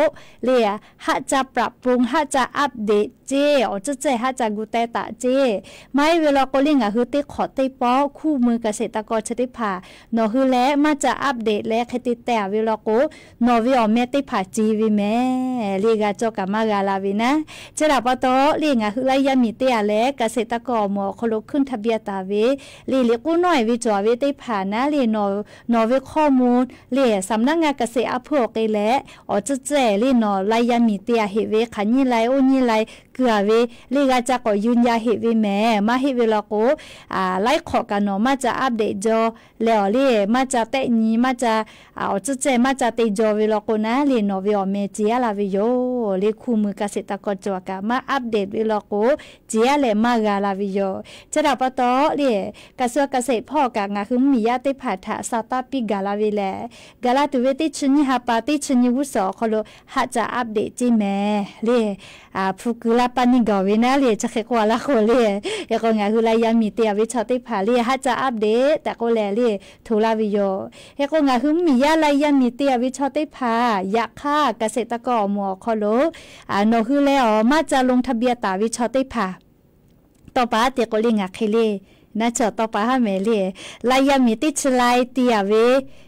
le, haˆ ca ปรับปรุง, haˆ ca update ceˇ, awˬ tcuhˉ tcuhˉ haˆ ca gu teh taˍ ceˇ. Maˇ heˆ ve law k'o le, ngaˬ hui teˇ hk'awꞈ teˇ pawˆ คู่มือเกษตรกร chi teˇ hpaˍ nawˬ hui leh maˇ ca update leh hk'e te teh-a ve law k'o, nawˬ ve awˬ meh teˇ hpaˍ ceˬ ve mehˍ le, g'a cawˇ kaꞈ maˇ g'a la ve naˉ. Chi htaꞈ pa taw le, ngaˬ hui laˇ yaˇ miˬ te-a leh เกษตรกร awˬ moˍ awˬ hk'aw lo ขึ้นทะเบียน taˍ ve le, liꞈ k'oˉ nawˉ-e ve cawˬ ve text hpaˍ naˉ le, nawˬ ve ข้อมูล le สำนักงานเกษตร a hpuiˇ awˬ hk'e leh awˬ tcuhˉ tcuhˉ le, nawˬ laˇ yaˇ miˬ te-a heꞈ ve hk'aˬ nyiˇ lai oˇ nyiˇ lai keu-a ve le, g'a ca k'awꞈ ยืนยัน heꞈ ve mehˍ. Maˇ heˆ ve law k'o, laiˉ hk'awꞈ kaꞈ nawˬ maˇ ca update jaw leh awˬ le, maˇ ca tehˆ nyi, maˇ ca awˬ tcuhˉ tcuhˉ maˇ ca te jaw ve law k'o naˉ le, nawˬ ve awˬ meh ceˬ aˉ la ve yoˬ le, คู่มือเกษตรกร cawˬ kaꞈ maˇ update ve law k'o, ceˬ aˉ leh maˇ g'a la ve yoˬ. Chi htaꞈ pa taw le, Kaꞈ shu a kaꞈ sheˍ hpawˇ kaꞈ ngaˬ hui mvuhˇmiˬ yaˇ teˇ hpaˍ htaꞈ sa taˇ piˇ gaˬ la ve lehˬ, gaˬ la tuˬ ve teˇ chi nyiˇ ha pa teˇ chi nyiˇ g'uˇ suhˍ awˬ hk'aw lo haˆ ca update ceˇ mehˍ le. Hpu kuiˬ la pa nyi gaˬ ve naˉ le, chi hk'e k'oˆ a laˇ k'o le. Hk'e k'o ngaˬ hui la yaˇ miˬ te a ve chaw teˇ hpaˍ le haˆ ca update tehꞈ k'oˆ leh le hto laˇ ve yoˬ. Hk'e k'o ngaˬ hui mvuhˇmiˬ yaˇ la yaˇ miˬ te a ve chaw teˇ hpaˍ, yaꞈ hk'aˇ kaꞈ sheˍ taˇ kawˇ awˬ moˍ awˬ hk'aw lo nawˬ hui leh awˬ maˇ ca ลงทะเบียน taˍ ve chaw teˇ hpaˍ, tawˇ pa aˉ te k'o le ngaˬ hk'e le naˉ chaw tawˇ pa haˉ mehˍ le. La yaˇ miˬ teˇ chi lai te a ve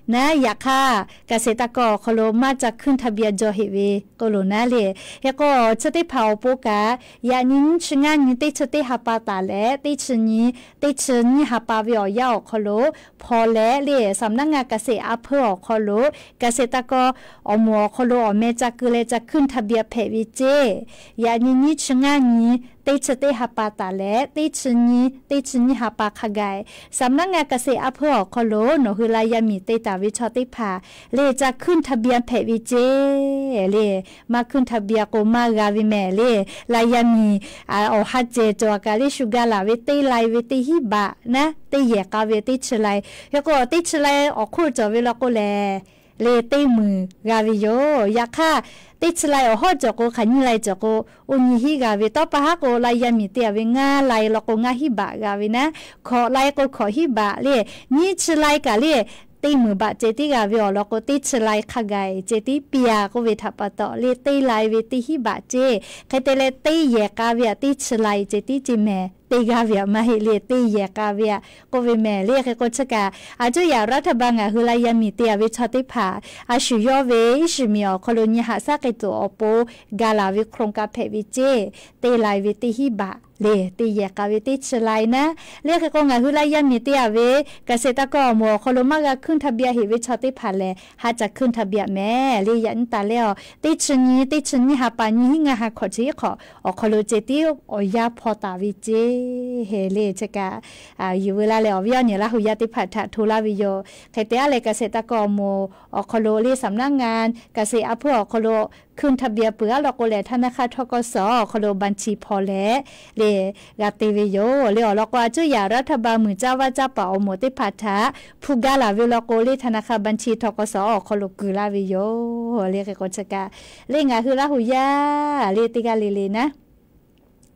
naˉ, yaꞈ hk'aˇ kaꞈ sheˍ taˇ kawˇ awˬ hk'aw lo maˇ ca ขึ้นทะเบียน jaw heꞈ ve k'oˆ lo naˉ le. Hk'e k'o chi teˇ hpaˍ awˬ pon kaꞈ yaꞈ nyi nyiˇ chi ngaˇ nyi teˇ chi teˇ ha pa taˍ leh teˇ chi nyi teˇ chi nyiˇ ha pa ve awˬ yanˇ awˬ hk'aw lo hpaw leh le สำนักงานเกษตร อำเภอ awˬ hk'aw lo kaꞈ sheˍ taˇ kawˇ awˬ moˍ awˬ hk'aw lo awˬ meh ca keu leh ca ขึ้นทะเบียน hpehꞈ ve ceˇ. Yaꞈ nyi nyiˇ chi ngaˇ nyi teˇ chi teˇ ha pa taˍ leh teˇ chi nyi teˇ chi nyiˇ ha pa hk'a gaˬ สำนักงานเกษตร อำเภอ awˬ hk'aw lo nawˬ hui la yaˇ miˬ te taˍ ve chaw teˇ hpaˍ le ca ขึ้นทะเบียน hpehꞈ ve ceˇ le. Maˇ ขึ้นทะเบียน k'o maˇ g'a ve mehˍ le. La yaˇ miˬ awˬ ha cehˬ cawˬ kaꞈ le shu ga laˬ ve teˇ lai ve teˇ hinˉ baꞈ naˉ, teˇ yehˬ k'a ve teˇ chi lai. Hk'e k'o teˇ chi lai awˬ hk'oˆ cawˬ ve law k'o lehˬ le teˇ meunˍ g'a ve yoˬ. Yaꞈ hk'aˇ teˇ chi lai awˬ hawˉ cawˬ k'o hk'aˬ nyiˇ lai cawˬ k'o oˇ nyi hinˉ g'a ve, tawˇ pa haˉ k'o la yaˇ miˬ te a ve ngaˇ lai law k'o ngaˇ hinˉ baꞈ g'a ve naˉ, hkawꞈ lai k'o hkawꞈ hinˉ baꞈ le, nyiˇ chi lai kaꞈ le teˇ meunˍ baꞈ ceh tiˉ g'a ve awˬ lawn k'o teˇ chi lai hk'a gaˬ ceh tiˉ piˇ a k'oˆ ve htaꞈ pa taw le teˇ lai ve teˇ hinˉ baꞈ ceˇ. Hk'e te leh teˇ yehˬ k'a ve aꞈ teˇ chi lai ceh tiˉ ceˇ mehˍ, teˇ g'aˇ ve aꞈ maˇ heˆ le teˇ yehˬ k'a ve aꞈ k'oˆ ve mehˍ le. Hk'e k'o chi kaꞈ a cuˇ yaꞈ รัฐบาล ngaˬ hui la yaˇ miˬ te a ve chaw teˇ hpaˍ a shu yawˇ ve iˉ shiˍ miˬ awˬ hk'aw lo nyi haꞈ shaˉ k'ai tuˬ awˬ pon ga laˬ ve โครงการ hpehꞈ ve ceˇ. Teˇ lai ve teˇ hinˉ baꞈ le teˇ yehˬ k'a ve teˇ chi lai naˉ le. Hk'e k'o ngaˬ hui la yaˇ miˬ te a ve kaꞈ sheˍ taˇ kawˇ awˬ moˍ awˬ hk'aw lo maˇ g'a ขึ้นทะเบียน heꞈ ve chaw teˇ hpaˍ lehˬ haˆ ca ขึ้นทะเบียน mehˍ le. Yaꞈ nyi taˍ leh a teˇ chi nyi teˇ chi nyiˇ ha pa nyiˇ hinˉ ngaˇ ha hkawꞈ chi hk'awꞈ awˬ hk'aw lo ceh tiˉ awˬ yanˇ hpaw taˍ ve ceˇ le. Chi kaꞈ yuˬ veu laˇ leh awˬ viˉ awˬ nyi Laˇ hu yaˇ teˇ hpaˍ htaꞈ hto laˇ ve yoˬ. Hk'e te a leh kaꞈ sheˍ taˇ kawˇ awˬ moˍ awˬ hk'aw lo le สำนักงานเกษตร อำเภอ awˬ hk'aw lo ขึ้นทะเบียน peuˬ a law k'o lehˬ ธนาคาร ทกส awˬ hk'aw lo บัญชี hpaw leh le g'a te ve yoˬ. Le awˬ lawn k'o a cuˇ yaꞈ รัฐบาล muiˬ caˇ vaˇ caˇ paˍ awˬ moˍ teˇ hpaˍ htaꞈ hpu gaˇ laˬ ve law k'o le ธนาคาร บัญชี ทกส awˬ hk'aw lo kuˬ laˇ ve yoˬ. Le hk'e k'o chi kaꞈ le ngaˬ hui Laˇ hu yaˇ le teˇ g'aˇ le le naˉ,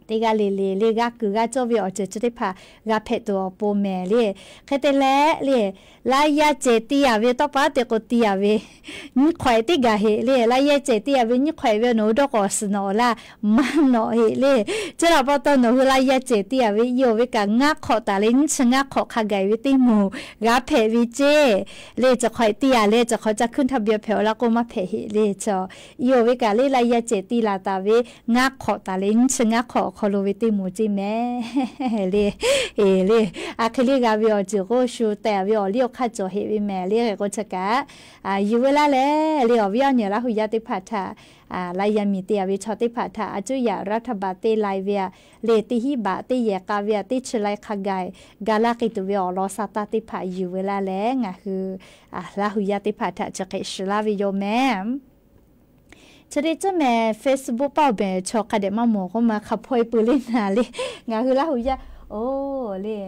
teˇ g'aˇ le le le g'a kuiˬ g'a cawˇ ve awˬ ceuˬ chi teˇ hpaˍ g'a hpehꞈ tuˬ awˬ pon mehˍ le. Hk'e te leh le la yaˇ cehˬ ti a ve tawˇ pa te k'o ti a ve nyiˇ hk'awꞈ teˇ gaˬ heꞈ le. La yaˇ cehˬ ti a ve nyiˇ hk'awꞈ ve nawˬ hui dawˇ k'awꞈ suhˍ nawꞈ laˇ maˇ nawꞈ heꞈ le. Chi htaꞈ pa taw nawˬ hui la yaˇ cehˬ ti a ve i awˬ ve kaꞈ ngaˇ hk'awꞈ taˍ leh nyiˇ chi ngaˇ hk'awꞈ hk'a gaˬ ve teˇ moˍ g'a hpehꞈ ve ceˇ. Le chi hk'awꞈ ti a leh chi hk'awꞈ ca ขึ้นทะเบียน hpehꞈ awˬ laˇ k'o maˇ hpehꞈ heꞈ le. Chi i awˬ ve kaꞈ le la yaˇ cehˬ ti laˬ taˍ ve ngaˇ hk'awꞈ taˍ leh nyiˇ chi ngaˇ hk'awꞈ awˬ hk'aw lo ve teˇ moˍ ceˇ mehˍ le. E le a hk'e le g'a ve awˬ ceuˬ k'o shu tehꞈ ve awˬ liˇ awˬ hk'aˇ cawˬ heꞈ ve mehˍ le. Hk'e k'o chi kaꞈ yuˬ veu laˇ leh le awˬ viˉ awˬ nyi Laˇ hu yaˇ teˇ hpaˍ htaꞈ la yaˇ miˬ te a ve chaw teˇ hpaˍ htaꞈ a cuˇ yaꞈ รัฐบาล teˇ lai ve a le teˇ hinˉ baꞈ teˇ yehˬ k'a ve a teˇ chi lai hk'a gaˬ ga laˇ k'ai tuˬ ve awˬ lawn sa taˇ teˇ hpaˍ yuˬ veu laˇ leh ngaˬ hui Laˇ hu yaˇ teˇ hpaˍ htaꞈ chi hk'e shiˍ laˇ ve yoˬ mehˍ. Chi teˇ ceuˬ mehˍ Facebook paˇ awˬ behˬ chaw hk'a dehꞈ maˇ mawˬ k'oˆ ma hk'a hpawˇ e peuˬ le naˍ le. Ngaˬ hui Laˇ hu yaˇ, o le,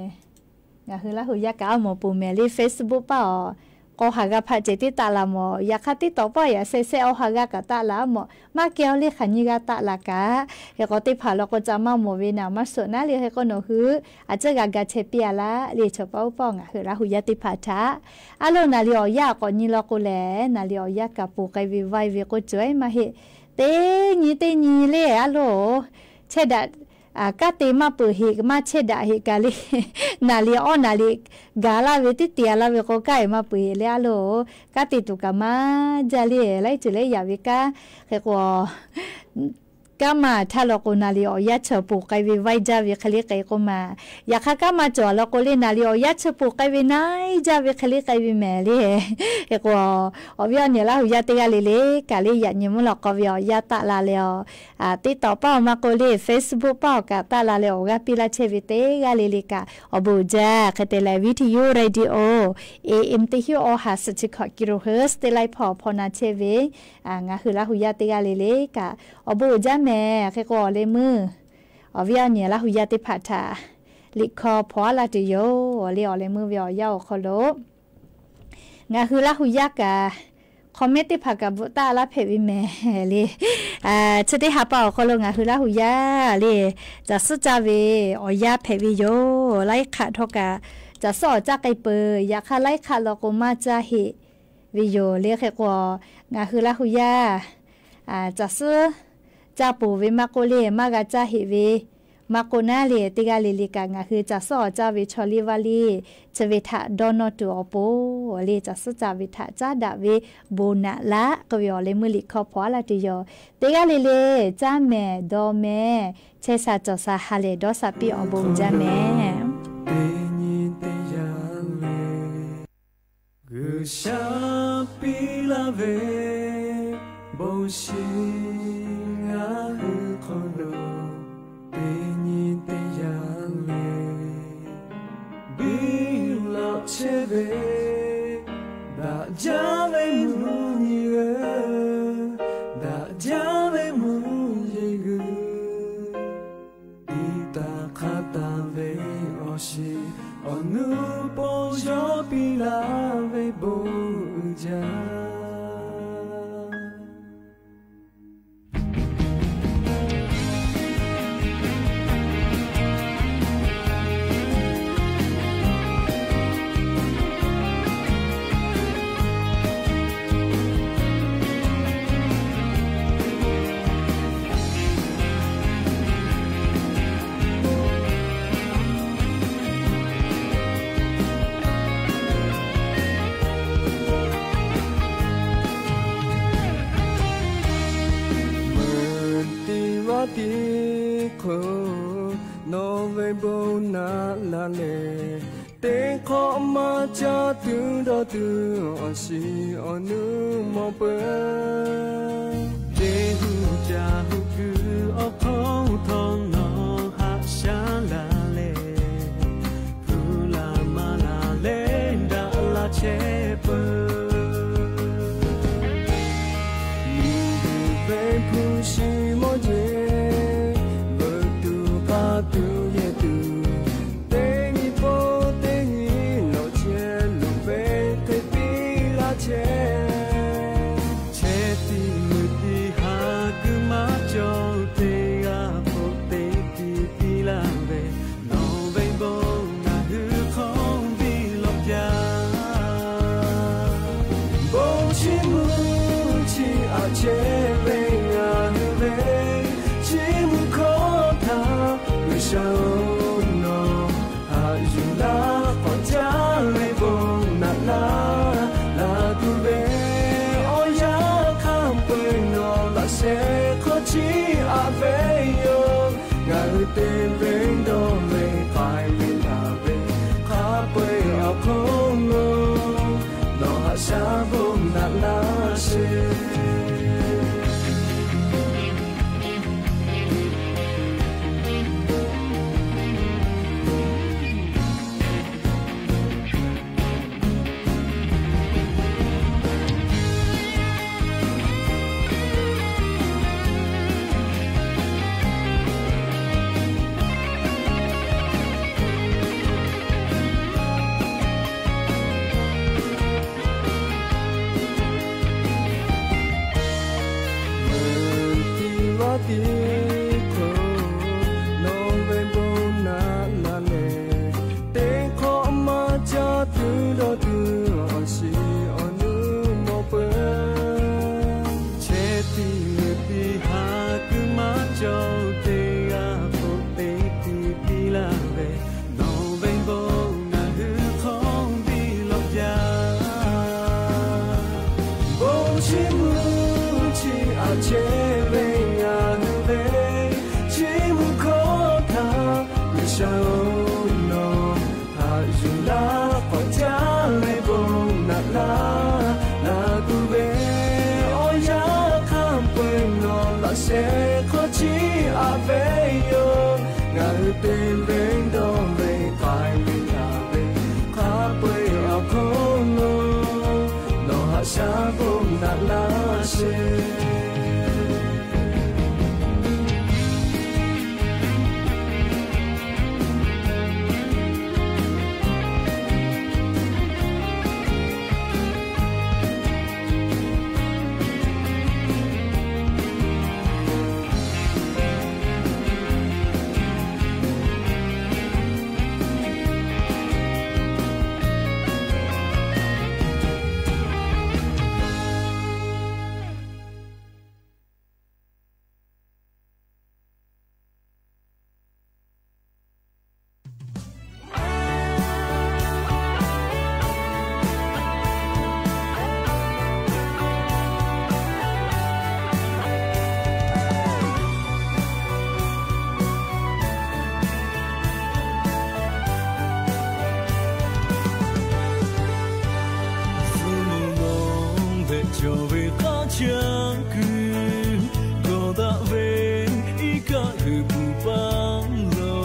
ngaˬ hui Laˇ hu yaˇ kaꞈ a mawˬ peuˬ mehˍ le Facebook paˇ awˬ k'aw haˍ g'a hpaꞈ cehˬ tiˉ taˆ la mawˬ. Yaꞈ hk'aˇ tiˉ tawˍ paˇ yaꞈ sheh sheh awˬ haˍ g'a kaꞈ taˆ la a mawˬ. Maˇ keh a le hk'aˬ nyi g'a taˆ la kaꞈ. Hk'e k'o teˇ hpaˍ law k'o ca maˇ mawˬ ve naˍ maˇ suhˍ naˉ le. Hk'e k'o nawˬ hui a ciˉ g'a ga chehˇ piˇ a laˇ le. Chaw paˇ oˇ paˇ ngaˬ hui Laˇ hu yaˇ teˇ hpaˍ htaꞈ a loˬ naˍ li awˬ yanˇ k'awꞈ nyi law k'o lehˬ naˍ li awˬ yanˇ kaꞈ ponˬ k'ai ve vaiˇ ve k'oˆ cawˬ e maˇ heˆ. Teˇ nyi teˇ nyi le a loˬ chehˇ daꞈ kanˉ te maˇ peuˬ heꞈ maˇ chehˇ daꞈ heꞈ kaꞈ le. Naˍ li awˇ naˍ li gaˬ laˇ ve teˇ te a laˇ ve k'o kanˉ e maˇ peuˬ heꞈ le a loˬ. Kanˉ te tuˬ kaꞈ maˇ jaˇ le. Laiˉ ceuˬ leh yaꞈ ve kanˉ hk'e k'o kanˉ maˇ htaˇ law k'o naˍ li awˬ yanˇ chi ponˬ k'ai ve vaiˇ jaˇ ve hk'e le k'ai k'oˆ ma. Yaꞈ hk'aˇ kanˉ maˇ cawˬ law k'o le naˍ li awˬ yanˇ chi ponˬ k'ai ve naiˉ jaˇ ve hk'e le k'ai ve mehˍ le. Hk'e k'o awˬ viˉ awˬ nyi Laˇ hu yaˇ teˇ g'aˇ le le kaꞈ le yaꞈ nyi mvuhˇ lawˬ k'aw ve awˬ yanˇ taˆ la leh a teˇ tawˍ paˇ awˬ maˇ k'o le Facebook paˇ awˬ kaꞈ taˆ la leh awˬ g'aˇ piˇ laˇ chehˇ ve teˇ g'aˇ le le kaꞈ awˬ bon uiˍ jaˇ. Hk'e te leh วิทยุ radio AM teˇ hinˉ awˇ haˍ suhˍ chi hkawꞈ kilohertz teˇ laiˉ hpawˇ awˬ hpawˇ na chehˇ ve ngaˬ hui Laˇ hu yaˇ teˇ g'aˇ le le kaꞈ awˬ bon uiˍ jaˇ mehˍ. Hk'e k'o awˬ leh meuˇ awˬ viˉ awˬ nyi Laˇ hu yaˇ teˇ hpaˍ htaꞈ liꞈ hkawˇ hpaw aˉ laˇ tuˬ yoˬ le. Awˬ leh meuˇ ve awˬ yanˇ awˬ hk'aw lo ngaˬ hui Laˇ hu yaˇ kaꞈ hk'aw mehˉ teˇ hpaˍ kaꞈ bvuhꞈ taˆ laˇ hpehꞈ ve mehˍ le. Chi teˇ ha pa awˬ hk'aw lo ngaˬ hui Laˇ hu yaˇ le, caˬ suhˉ caˇ ve awˬ yanˇ hpehꞈ ve yoˬ. Laiˉ hk'aˆ htawˇ kaꞈ caˬ suhˉ awˬ caˇ k'ai peuˬ. Yaꞈ hk'aˇ laiˉ hk'aˆ law k'o maˇ caˇ heꞈ ve yoˬ le. Hk'e k'o, ngaˬ hui Laˇ hu yaˇ caˬ suhˉ caˇ peuˬ ve maˇ k'oˆ le, maˇ g'a caˇ heꞈ ve maˇ k'oˆ naˉ le, teˇ g'aˇ le le kaꞈ ngaˬ hui caˬ suhˉ awˬ caˇ ve chaw liˇ vaˇ liˇ chi ve htaꞈ dawˇ nawˇ tuˬ awˬ pon le, caˬ suhˉ caˇ ve htaꞈ caˉ daꞈ ve bon naꞈ laˇ k'oˆ ve awˬ leh meuˇ liꞈ hkawˇ hpaw aˉ laˇ tuˬ yoˬ. Teˇ g'aˇ le le caˇ mehˍ dawˇ mehˍ, chehˇ sha cawˬ sha ha lehˬ dawˇ sha piˇ awˬ bon jaˇ mehˍ. Teˇ nyi teˇ yanˇ le G'uiˬsha piˇ laˇ ve bon shiˍ ngaˬ hui hk'aw lo, teˇ nyi teˇ yanˇ le biˇ laꞈ chehˇ ve, daꞈ jaˇ ve mvuhˇ nyi g'aˇ, daꞈ jaˇ ve mvuhˇ nyi g'aˇ, iˉ taˍ hk'a taˍ ve awˬ shiˍ awˬ nuˇ po yawˇ piˇ laˇ ve bon uiˍ jaˇ. Meuꞈ tiˉ vaˇ tiˉ hk'oˆ nawˬ ve bon naꞈ laˇ leh, teˇ hk'awꞈ maˇ caˇ tuˬ dawˇ tuˬ awˬ shiˍ awˬ nuˇ mawˬ peuˬ. Teˇ hu ca hu kuiˬ awˬ hk'aw htawˇ nawˬ haꞈ shaˉ la leh, hpu la maˇ la leh daꞈ la chehˇ peuˬ. Miˬguiˬ venˇ hpu shi mawˇ jeˬ, veuꞈ tuˬ k'a tuˬ yehˬ tuˬ, teˇ nyi pawˆ teˇ nyi nawˬ chehˇ loˍ ve hk'e piˇ laˇ chehˇ. Chehˇ tiˉ meuꞈ tiˉ ha kuiˬ maˇ cawˬ teˇ g'aˇ k'o, teˇ tiˉ piˇ laˇ ve nawˬ ve bon ngaˬ hui hk'aw biˇ lawˬ jaˇ. Bon chiˇ mvuh chi aꞈ chehˇ ve ngaˬ hui ve chiˇ mvuh hkawˇ htaꞈ G'uiˬsha-oˬ, nawˬ haꞈ yuˬ laˇ k'awꞈ jaˇ ve bon naꞈ laˇ laˇ tuˬ ve awˬ yanˇ hk'a peu-eˬ nawˬ laꞈ shehˍ hk'aw chiˇ aꞈ ve yoˬ. Ngaˬ hui te venˇ dawˇ ve k'ai ve taˍ ve hk'a peu-eˬ awˬ hk'oˆ lo nawˬ haꞈ shaˉ bon naꞈ laˇ sheˍ. Meuꞈ tiˉ vaˇ tiˉ hk'oˆ nawˬ ve bon naꞈ laˇ leh, teˇ hk'awꞈ maˇ caˇ tuˬ dawˇ tuˬ awˬ shiˍ awˬ nuˇ mawˬ peuˬ. Chehˇ tiˉ meuꞈ tiˉ ha kuiˬ maˇ cawˬ teˇ g'aˇ k'o, teˇ tiˉ piˇ laˇ ve nawˬ ve bon ngaˬ hui hk'aw biˇ lawˬ jaˇ. Bon chiˇ mvuh chi aꞈ chehˇ ve ngaˬ hui ve chiˇ mvuh hkawˇ htaꞈ G'uiˬsha-oˬ, nawˬ haꞈ yuˬ laˇ k'awꞈ jaˇ ve bon naꞈ laˇ laˇ tuˬ ve awˬ yanˇ hk'a peu-eˬ nawˬ laꞈ shehˍ hk'aw chiˇ aꞈ ve yoˬ. Ngaˬ hui te venˇ dawˇ ve k'ai ve taˍ ve hk'a peu-eˬ awˬ hk'oˆ lo nawˬ haꞈ shaˉ bon naꞈ laˇ sheˍ. Caˇ kuiˬ dawˬ daꞈ ve iˉ kaˆ g'uiˬ peuˬ paˇ lo,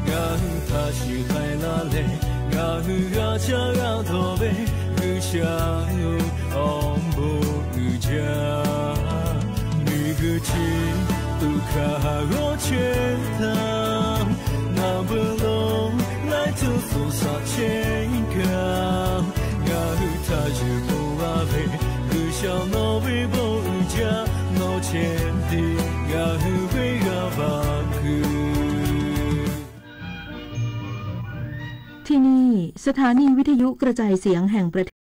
ngaˬ hui htaꞈ shiˍ k'ai laˇ leh, ngaˬ hui g'a caˇ g'a dawˬ ve G'uiˬsha-oˬ, awˬ bon uiˍ jaˇ. Miˬguiˬ chi tuꞈ hkanˍ haˍ g'awˇ chehˇ htaˇ, naˬ beuꞈ lo laiˉ tuˉ suhˍ shaꞈ chehˇ kaꞈ, ngaˬ hui htaꞈ yuˬ pon laˇ ve G'uiˬsha nawˬ ve bon uiˍ jaˇ. Nawˬ chehˇ tiˉ ngaˬ hui venˇ g'a vaꞈ kuiˬ. ที่นี่ สถานีวิทยุกระจายเสียงแห่งประเทศ